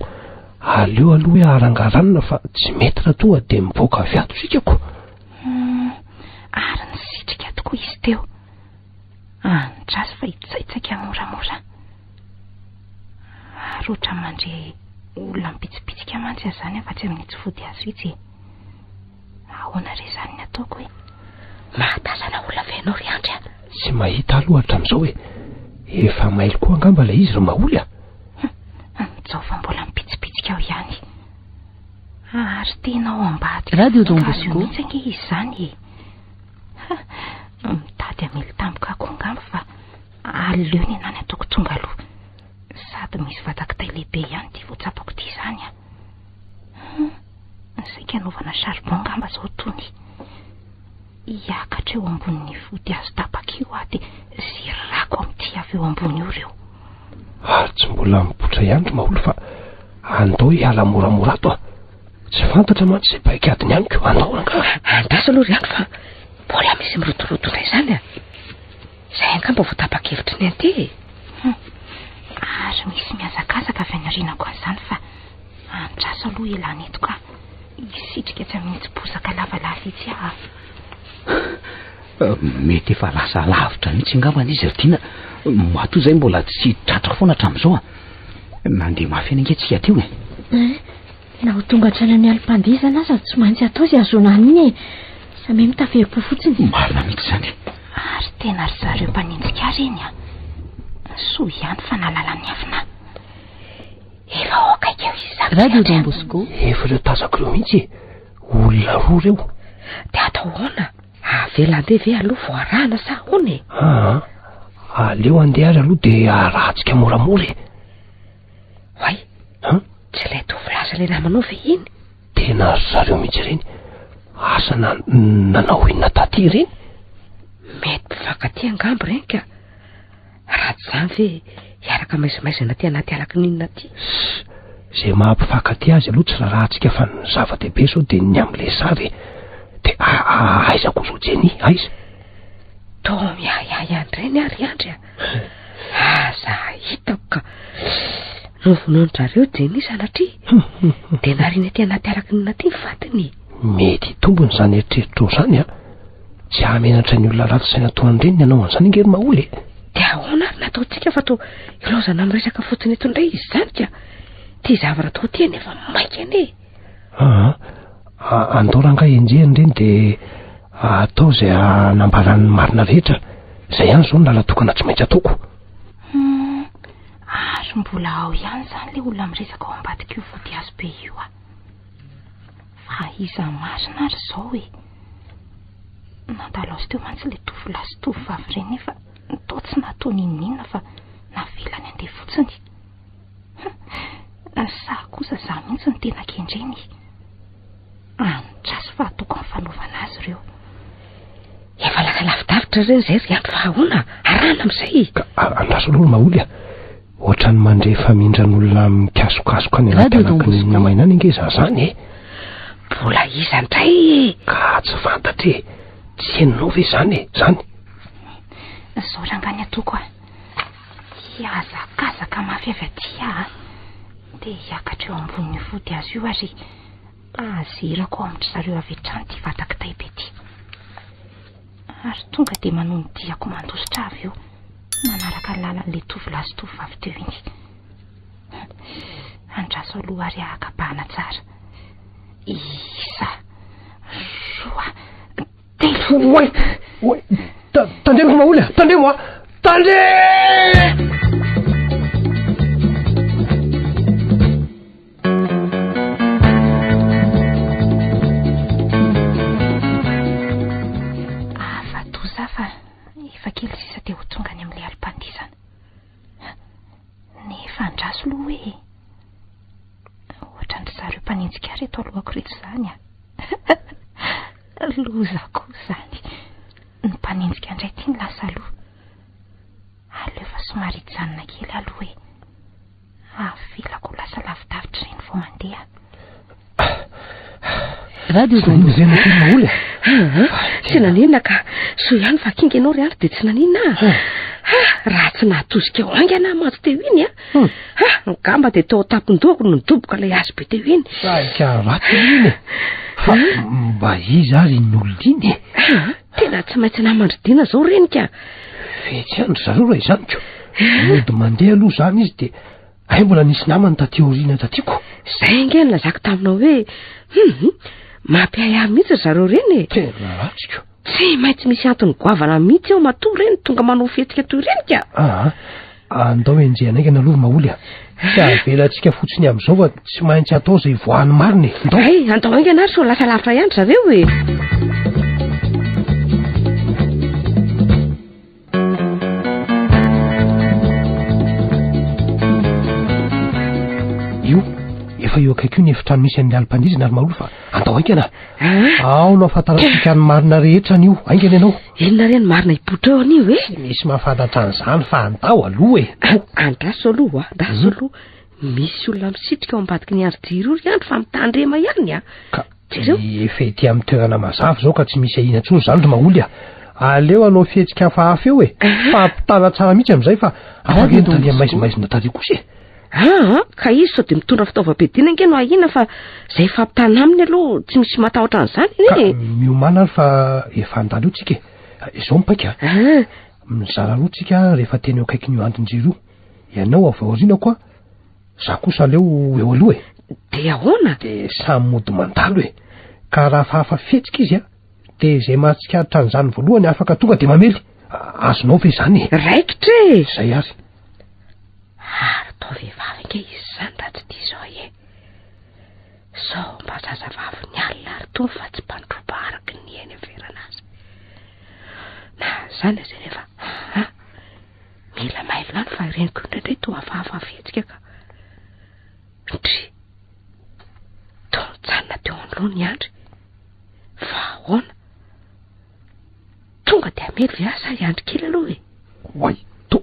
aleo aloha hoe arangaranina fa tsy mety raha tonga dia mivoaka avy ato isika ko. Hum, Ary nisitrika tokoa izy teo. Andraso fa hitsaitsaika moramora. Ary ohatran'ny mandre olona mibitsibitsika mantsy aho izany afa-tsy amin'itsy vody hazo itsy e. Ahoana re izany ny ataoko e? Mahatazana olona ve ianao ry Andry a? Tsy mahita aloha hatramin'izao e. Efa mailo koa angamba ilay izy ry Maholy a. Mijao fa mbola mibitsibitsika ao ihany. Ary tena ao ambadika Radio Don voninkazo io Bosco. mihitsy ange izy izany e. Ha, mitady hamely tampoka ahy koa angamba fa aleo ny anah ny ataoko tonga aloha. Sady misy vata-kitay lehibe ihany ity vao tsapako ity izany a. Hum, saika hanaovana charbon angamba izao tony. Hiakatra eo ambonin'ny vody hazo tapaka io aho dia zirako amin'ity avy eo ambony io ireo. Ary tsy mbola mipoitra ihany ry Maholy fa andao hiala moramora ato a. Tsy fantatra mantsy izay paikadiny amiko. Andao rangahy. Andraso aloha ry Andry fa mbola misy mirotoroto indray izany a. Izay angamba vao tapa-kevitry ny anty e. Hum, ary misy mihazakazaka avy any aorianako any izany fa andraso aloha ialana eto ka. Hisitrika tsy amin'itsy bozaka lavalava itsy aho. Mety efa lasa lavitra mihitsy angambany izy ry Dina. Matoa izay mbola tsy tratrako foana hatramin'izao a. Nandeha mafy ihany ange tsika teo e. Eh, na ho tonga hatrany amin'ny alim-pandihizana aza tsy maintsy atao izay hahazoana an'iny e. Samia mitaferim-po fotsiny. Marina mihitsy izany. Ary tena ry zareo mpanenjika ahy ireny a. Soa ihany fa nahalala ny afina. Efa ao akaiky eo izy izany. Radio Don Bosco. Efa ireo tazako ireo mihitsy e. Olona roa ireo. Dia atao ahoana? Avela handeha ve aloha vao arahana sa ahoana e? Aa, aleo handeha ary aloha dia arahantsika moramora e. Oay, An? tsy ilay tovolahy sy ilay namanao ve iny? Tena ry zareo mihitsy ireny. Asa na nanao inona taty ireny? Mety mpifankatia angamba ireny ka. Raha tsy izany ve hiaraka maizimaizina aty anaty ala kininina aty? Ss, izay maha mpifankatia azy aloha tsy raharahantsika fa ny zava-dehibe izao dia ny amin'ilay sary e. Dia aiza koa izao Jenny, aiza? Toa miahiahy indray ny ahy ry Andry a. Aza hitako ka. Novonoin-drareo Jenny sanatria. Dia nariana aty anaty ala kininina aty ny fatiny. Mety hitombina izany eritreritrao izany a. Tsy hahamenatra ny olona ratsy saina toa an'ireny ny hanao an'izany ange ry Maholy e! Dia ahoana ary ny ataontsika fa toa ilaozana miresaka fotsiny eto indray izy izany ka! Ity zavatra atao ity anefa maika anie e! Aa, andao rangahy enjehina ireny dia atao izay hanambarany ny marina rehetra. Izay ihany izao no lala-tokana tsy maintsy ataoko. Hum, ary mbola ao ihany izany ilay olona miresaka ao ambadik'io vodihazo be io ah. Fa iza marina ary izao e? Nandalo azy teo mantsy ilay tovolahy sy tovovavy ireny nefa toa tsy nahatoa n'inon'inona fa navelany handeha fotsiny. Sa kosa izaho mihitsy no tena kendreny e? Andraso fa ataoko ny fanaovana azy ireo. Efa lasa lavidavitra ireny izay ry Andry fa ahoana? Arahana amin'izay e! Ka andraso aloha ry Maholy a! Ohatran'ny mandre famindran'olona mikasokasoka any anaty Radio Don alakin'ny Bosco. maina any ange za zany e! Mbola iza indray e? Ka tsy fantatra e! Tsy henonao ve izany e? Zany? Izao rangahy ny ataoko a! Hihazakazaka mafy avy aty aho a! Dia hiakatra eo ambonin'io vody hazo io ary hazerako ao amin-dry zareo avy hatrany ity vata-kitay be ity. Ary tonga dia manohy ny diako mandositra avy eo, manaraka ny lalan'ilay tovolahy sy tovovavy teo iny. Andraso aloha ary hahakabahana tsara. Isa, roa, telo. Oay! Oay! Tandremo ry Maholy a! Tandremo a! Tandremo! Afa-doza fa efa kely sisa dia ho tonga any amin'ilay alim-pandihizana. Nefa andraso aloha hoe e. Ohatran-dry zareo mpanenjika ahy ireto alohako ireto izany a. Loza koa izany. Ny mpanenjika indray ity no lasa aloha. Aleo fa somary hijanona kely aloha e. Avelako ho lasa lavidavitra ireny vao mandeha. Radio Don Bosco. Maholy a. Tsy naninona ka. Soa ihany fa kinga ianao ry Andry dia tsy naninona aho. Ha, raha tsy nahatosika ho haingana aho mantsy teo iny a. Ha, angamba dia teo an-tampon-dohako no nidoboka ilay hazo be teo iny. Saika ratsy iny e. Fa mba iza ary iny olona iny e? Tena tsy maintsy naman-dry Dina izao ireny ka. Fetsy ihany ry zareo raha izany ko. Mody mandeha aloha izany izy dia hay mbola nisy namany taty aoriana taty ko. Izay ange no nilazako taminao hoe hum, mampiahiahy mihitsy ry zareo ireny e. Tena ratsy ko. Tsy maintsy misy antony goavana mihitsy eo matoa ireny tonga manao fihetsika toy ireny ka. Aa, andao enjehina haingana aloha ry Maholy a. Tsy avelantsika fotsiny amin'izao fa tsy maintsy atao izay hivoahan'ny marina e. Andao. Hay, andao haingana ary sao lasa lavitra ihany ry zareo e. Io, efa eo akaiky io ny efitrano misy an'ny alim-pandihizana ry Maholy fa andao haingana. Ao no ahafantarantsika ny marina rehetra anio. Haingana ianao. Inona re ny marina hipoitra eo anio e? Tsy misy mahafantatra an'izany fa andao aloha e. Andraso aloha, andraso aloha. Misy olona misitrika ao ambadiky ny andry-jiro io ry Andry fa mitandrema ihany a. Ka efa ety amin'ny toerana mazava izao ka tsy misy ahiana intsony izany ry Maholy a. Aleo hanao fihetsika hafahafa eo e. Fa ampitana tsara mihitsy amin'izay fa afaka eny tany maizimaizina tary kosa e. Aa, ka izy sao dia mitondra fitaovam-piadiana ange no ahiana fa izay fampitana aminy aloha tsy misy matahotra an'izany anie e. Ka miomàna ary fa efa handalo eo tsika e. Izao ny paika a. Aa. Mizara roa tsika rehefa tena eo akaikin'io andrin-jiro io. Ianao avy ao aoriana koa, za kosa aleo eo aloha e. Dia ahoana? Dia samy mody mandalo e. Ka raha hafahafa fihetsika izy a, dia izay mahatsikaritra an'izany voalohany afaka tonga dia mamely. Azonao ve izany e? Raikitra e! Izay ary. Ary toa vehivavy ange izy izany raha tsy diso ahy e. Sao mba zazavavin'ny alina ary tony fa tsy mpandroba araka ny eny an-toerana azy. Na izany aza anefa, aa, mila mailo ihany fa ireny koa indraindray toa hafahafa fihetsika ka. Ndry, toa nijanona teo anoloany i Andry. Fa ahoana? Tonga dia hamely ve aho sa hiandry kely aloha e? Oay, to,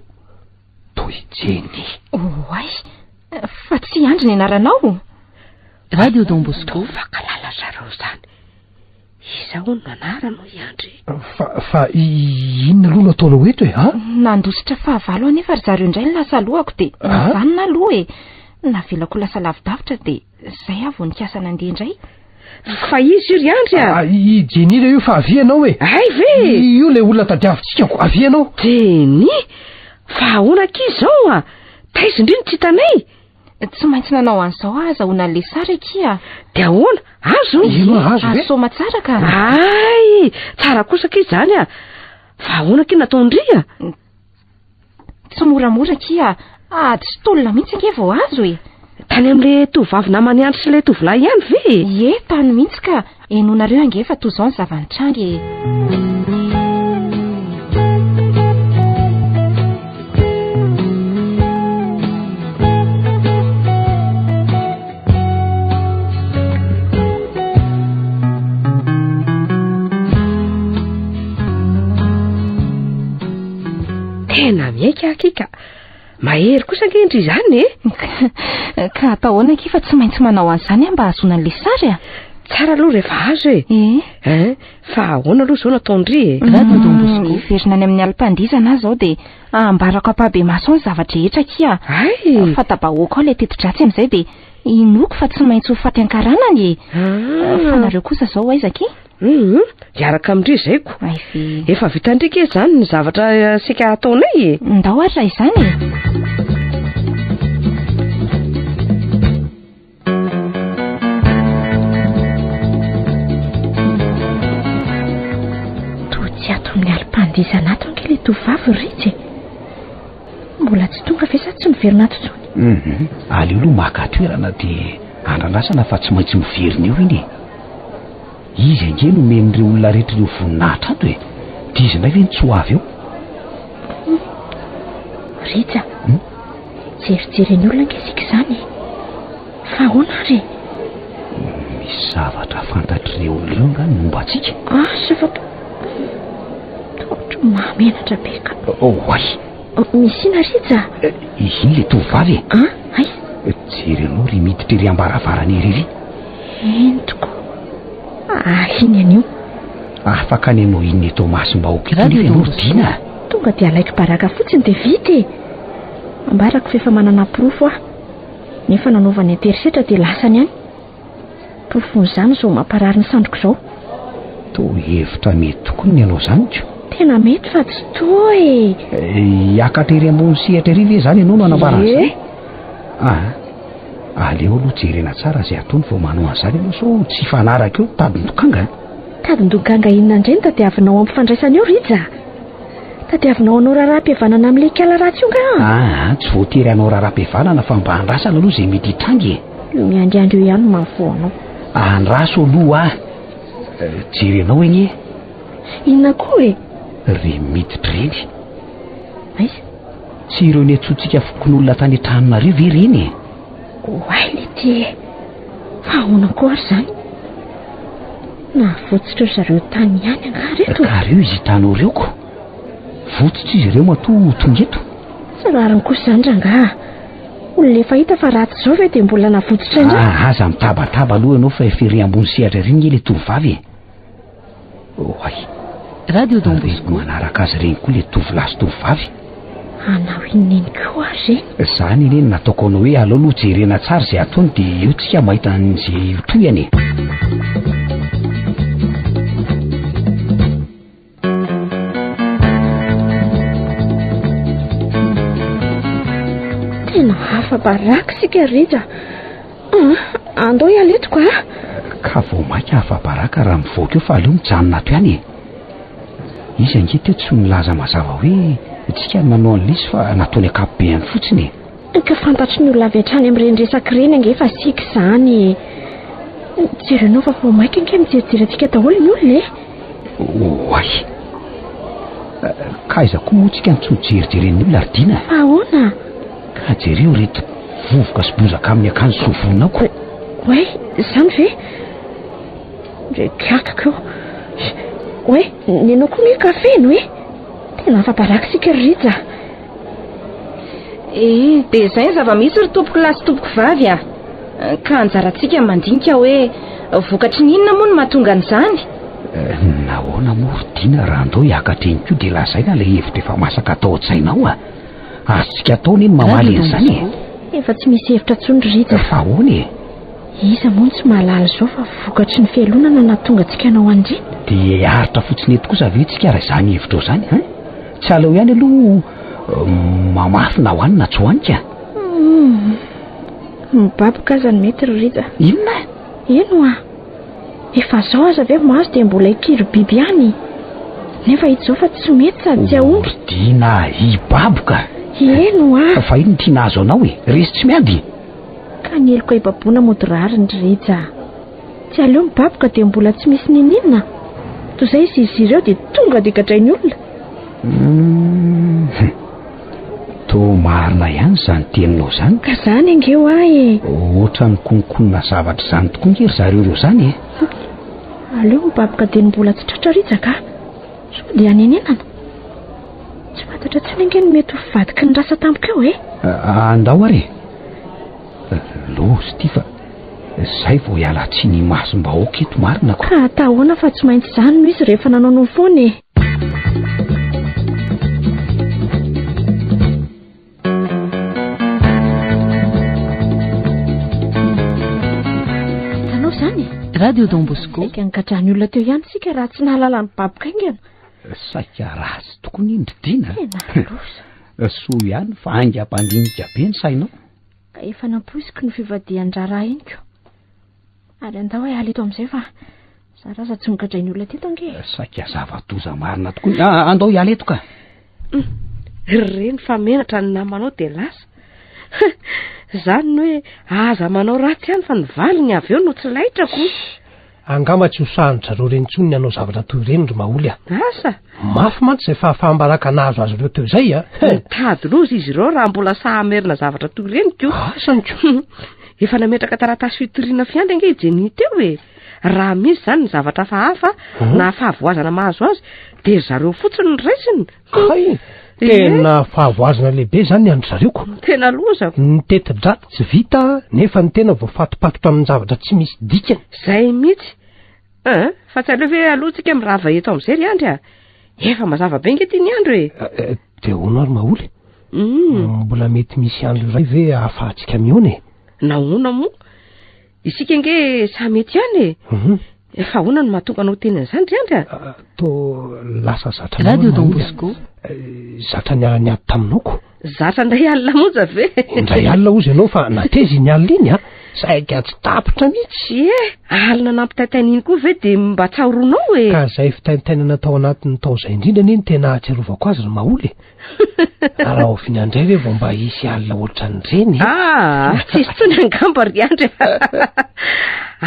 toy Jenny. Oay, fa tsy Andry ny anaranao? Radio Don Bosco. Toa fankahala zareo izany. Iza hono no anarany hoy Andry? Fa, fa inona aloha no ataonao eto e, a? Nandositra fahavalo anefa ry zareo indray ny lasa alohako dia nijanona aloha e. Navelako lasa lavidavitra dia izay aho vao nikasa nandeha indray. Fa izy io ry Andry a! Ah, i Jenny ilay io fa avia ianao e! Hay ve! Io ilay olona tadiavintsika ko, avia ianao! Jenny! Fa ahoana akia izao a? Taiza indry no tsy hitanay? Tsy maintsy nanao an'izao aho azahoana an'ilay sary akia. Dia ahoana? Azo? Ino azo ve? Azo soamatsara ka. Hay! Tsara kosa akia izany a! Fa ahoana akia nataon-dry a? Tsy moramora akia, ady sy tolona mihitsy ange vao azo e. Tany amin'ilay tovovavy naman'i Andry sy ilay tovolahy ihany ve e? Ie, tany mihitsy ka. Henoinareo ange fa toa izao ny zava-nitranga e. Tena miaiky aho akia ka. Mahery kosa ange ndry izany e. Ka atao ahoana akia fa tsy maintsy manao an'izany aho mba hahazoana an'ilay sary a. Tsara aloha rehefa azo e. Eh. Hein? Fa ahoana aloha izao nataon-dry e? Radio Don Bosco. Hiverina any amin'ny alim-pandihizana aho izao dia ambarako ampahibemaso ao ny zava-drehetra akia. Hay! Fanta-bahoaka ao ilay teti-dratsy amin'izay dia inoako fa tsy maintsy ho faty an-karanany e. Ah. Fa nareo kosa izao aiza akia? Hum, hiaraka amin-dry izay ko. Hay ve. Efa vitan-dry ke izany ny zavatra eh, saika hataonay e. Ndao ary raha izany e. Toa tsy ato amin'ny alim-pandihizana ato ange ilay tovovavy ry Rija e. Mbola tsy tonga ve sa tsy miverina ato intsony? Mhm. Aleo aloha maka toerana dia andrandasana fa tsy maintsy miverina eo iny e. Izy ange no omen'ireo olona rehetra ireo voninahitra ato e. Dia izy indray ve no tsy ho avy eo? Rija, Hmm? jerijeren'ny olona ange isika izany e. Fa ahoana ary e? Misy zavatra fantatr'ireo olona ireo angaha ny momba antsika? Asa fa toa ohatry ny mahamenatra be ka. Oay! Misy inona Rija? Iny ilay tovovavy e. An? Aiza? Jerenao ry miditra ery am-baravarana ery ery. Eny tokoa. Ahiny an'io. Afaka ny hanao inona eto imasom-bahoaka eto nefa ianao ry Dina a? Tonga dia alaiko baraka fotsiny dia vita e! Ambarako fa efa manana porofo aho. Nefa nanaovany an-terisetra dia lasany any. Porofon'izany izao mamparary ny sandriko izao. Toa hevitra mety tokoa ny anao izany ko. Tena mety fa tsy toa e. Hiakatra ery ambony sehatra ery ve izany ianao no hanambara an'izany? Ah, aleo aloha jerena tsara izay ataony vao manao an'izany ianao sao tsy hifanaraka eo ny tadin-dokanga. Tadin-dokanga inona indray no tadiavinao ampifandraisana eo Rija? Tadiavinao hanao raharaham-pihavanana amin'ilay ikala ratsy io angaha? Ah, tsy voatery hanao raharaham-pihavanana fa mba andrasana aloha izay mety hitranga e. Io miandriandry io ihany no mahavoa anao. Andraso aloha ah. Jerenao anie. Inona koa e? Ireny miditra ireny. Aiza? Tsy ireo niantsoantsika fokonolona tany an-tranonareo ve ireny e? Oay lety e! Fa ahoana koa ary izany? Nahavotsitra ry zareo tany ihany angaha ireto? Ka ireo izy hitanao ireo ko. Votsotra izy ireo matoa tonga eto. Tsy rariny kosa izany rangaha. Olona efa hita fa ratsy izao ve dia mbola navotsotra indray? Ah, aza mitabataba aloha ianao fa efa ery ambony sehatra ery nge ilay tovovavy e. Oay. Radio Don Bosco. Manaraka azy ireny koa ilay tovolahy sy tovovavy. Hanao inona iny koa ary ireny? Izany anie no nataoko anao hoe aleo aloha jerena tsara izay ataony dia eo tsika mahita an'izay ho tohiny e. Tena afa-baraka isika Rija. Ah, andao hiala eto ka. Ka vao mainka afa-baraka raha mivoaka eo fa aleo mijanona ato ihany e. Izy ange teo tsy nilaza mazava hoe tsika no nanao an'ilay izy fa nataony ankapobeany fotsiny e. Ka fantatry ny olona avy hatrany amin'ireny resaka ireny ange fa sika izany e. Jerenao fa vao mainka ange mijerijery antsika daholo ny olona e. Oay! Ka aiza koa moa tsika no tsy ho jerijeren'ny olona ry Dina? Fa ahoana? Ka jereo ireto vovoka sy bozaka amin'ny akanjo sy volonao ko. Oay, izany ve? Ndre kiakiko io. Oay, nenao koa nge ka feno e! Tena afa-baraka isika ry Rija. Ee, dia izay ny zava-misy ry tompoko lahy sy tompoko vavy a! Ka anjarantsika ny mandinika hoe vokatry ny inona moa no mahatonga an'izany? Nahoana moa ry Dina raha andao hiakatra eny koa dia lazaina ilay hevitra efa masaka atao an-tsainao a! Azontsika atao anie ny mamaly an'izany e! Efa tsy misy hevitra intsony ry Rija. Fa ahoana e? Iza moa no tsy mahalala izao fa vokatry ny fialonana no nahatonga antsika hanao an'ireny? Dia hiaritra fotsiny eto kosa ve tsika raha izany hevitrao izany hein? Tsy aleo ihany aloha mamafy na hoanina na tsy hoanika? Hum. Mibaboka aza no mety ry Rija. Inona? Eny hoa. Efa zao aza ve maso dia mbola hikiry biby ihany? Nefa hita izao fa tsy mety sady tsy hahomby. Ry Dina, hibaboka? Eny hoa. Fa inona ity nahazo anao e? Resy tsy miady? Ka ny heloka hibaboana mody rariny ry Rija. Tsy aleo mibaboka dia mbola tsy misy n'inon'inona? Toy izay izy izy ireo dia tonga dia gadrain'ny olona. Hum. Toa marina ihany izany teninao izany. Ka izany ange hoa e. Ohatran'ny konkonina zavatra izany tokoa ange ry zareo ireo izany e. Aleo mibaboka dia ny mbola tsy tratra Rija ka. Sao dia hanenenana. Tsy fantatra intsony ange ny mety ho fivadiky ny rasa tampoka eo e. Andao ary e. Loza ity fa zay vao hiala tsiny imasom-bahoaka eto marina ko. Ka atao ahoana fa tsy maintsy izany no izy rehefa nanao noho foana e. Hitanao izany e? Radio Don Bosco. Saika nigadrany olona teo ihany isika raha tsy nahalala ny baboka haingana. Saika ratsy tokoa ny ry Dina. Tena loza. Soa ihany fa haingam-pandinika be ny sainao. Ka efa nampoiziko ny fivadihan-draharaha iny ko. Ary andao hoe hiala eto amin'izay fa zara aza tsy nogadrain'ny olona teto ange. Saika zava-doza marina tokoa ny... Ah, andao hiala eto ka. Reny fa menatra ny namanao dia lasa. Izany ny hoe aza manao ratsy ihany fa ny valiny avy eo no tsy laitra ko. Angamba tsy ho sahin-dry zareo ireny intsony ny hanao zavatra toy ireny ry Maholy a! Asa! Mafy mantsy izay fahafaham-baraka nahazo azy ireo teo izay a! Mitady loza izy ireo raha mbola sahy hamerina zavatra toy ireny ko! Asa ny ko! Efa nametraka taratasy fitoriana fiandry ange i Jenny teo e! Raha misy izany ny zavatra hafahafa na fahavoazana mahazo azy dia ry zareo fotsiny no raisiny. Kay! Tena fahavoazana lehibe izany ny an-dry zareo ko. Tena loza. Ny teti-dratsy tsy vita nefa ny tena voafatopatotra amin'ny zavatra tsy misy dikany. Izay mihitsy. An, fa tsy aleo ve aloha tsika mirava eto amin'izay ry Andry a? Efa mazava be ange ity ny andro e. Dia ahoana ary Maholy? Mbola mety misy andro iray ve ahafahantsika mihaona e? Nahoana moa? Isika ange samy eto ihany e. Fa ahoana no mahatonga anao teny an'izany ry Andry a? To lasa zatra Radio Don Bosco. Zatra niara-niady taminao ko. Zatra indray alina monja ve? Indray alina hozy ianao fa nateza iny alina iny a. Saika tsy tapitra mihitsy. Ie, alina nampitaintaina iny koa ve dia mba tsaroanao e? Ka izay fitaintainana tao anatin'ny tao izay indrindra anie no tena ahatsiarovako azy ry Maholy e. Raha oviana indray ve vao mba hisy alina ohatran'ireny e? Ah, tsy hisy intsony angamba ry Andry a.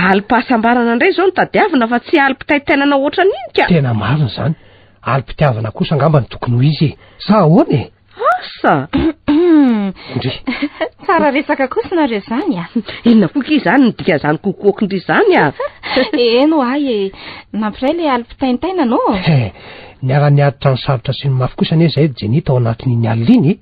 Alim-pahasambarana indray izao no tadiavina fa tsy alim-pitaintainana ohatran'iny ka. Tena marina izany. Alim-pitiavana kosa angamba no tokony ho izy e. Sa ahoana e? Asa! Ndry. Tsara resaka kosa nareo izany a. Inona koa ki izany ny dikan'izany kokoak'ndry izany a? Eny ho ahy e. Nampiray ilay alim-pitaintainana ô. He, niara-niaritra ny sarotra sy ny mafy kosa anie izahay ry Jenny tao anatin'iny alina iny e.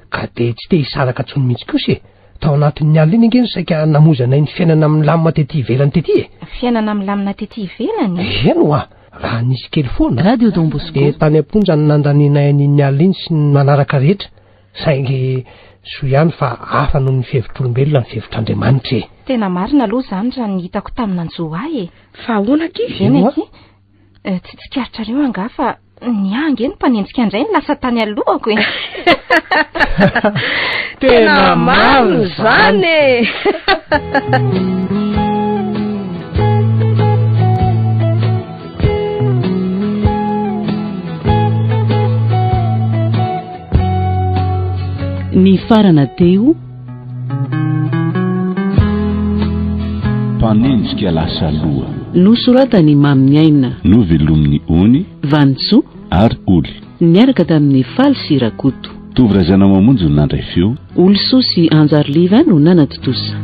Ka dia tsy te hisaraka intsony mihitsy kosa e. Tao anatin'ny alina iny ange no saika namoizanay ny fiainana milamina tety ivelany tety e. Fiainana milamina tety ivelany? Eny hoa. Raha nisy kely foana. Radio Don Bosco. Dia tany am-ponja no nandanianay an'iny alina iny sy ny manaraka rehetra. Saingy soa ihany fa hafa noho ny fihevitr'olombelona ny fihevitr'Andriamanitra e. Tena marina aloha izany raha ny hitako tamin'ny nanjo ahy e. Fa ahoana akia? Eny akia. Tsy tsikaritrareo angaha fa ny ahy ange ny mpanenjika indray no lasa tany alohako e. Tena marina izany e. Nifarana teo. Mpanenjika lasa aloha. Nosoratan'i Maminiaina. Novelomin'i Ony. Vanintsoa. Ary Oly. Niaraka tamin'i Faly sy Rakoto. Tovo Razanamamonjy no nandray feo. Olisoa sy Anjariliva no nanatontosa.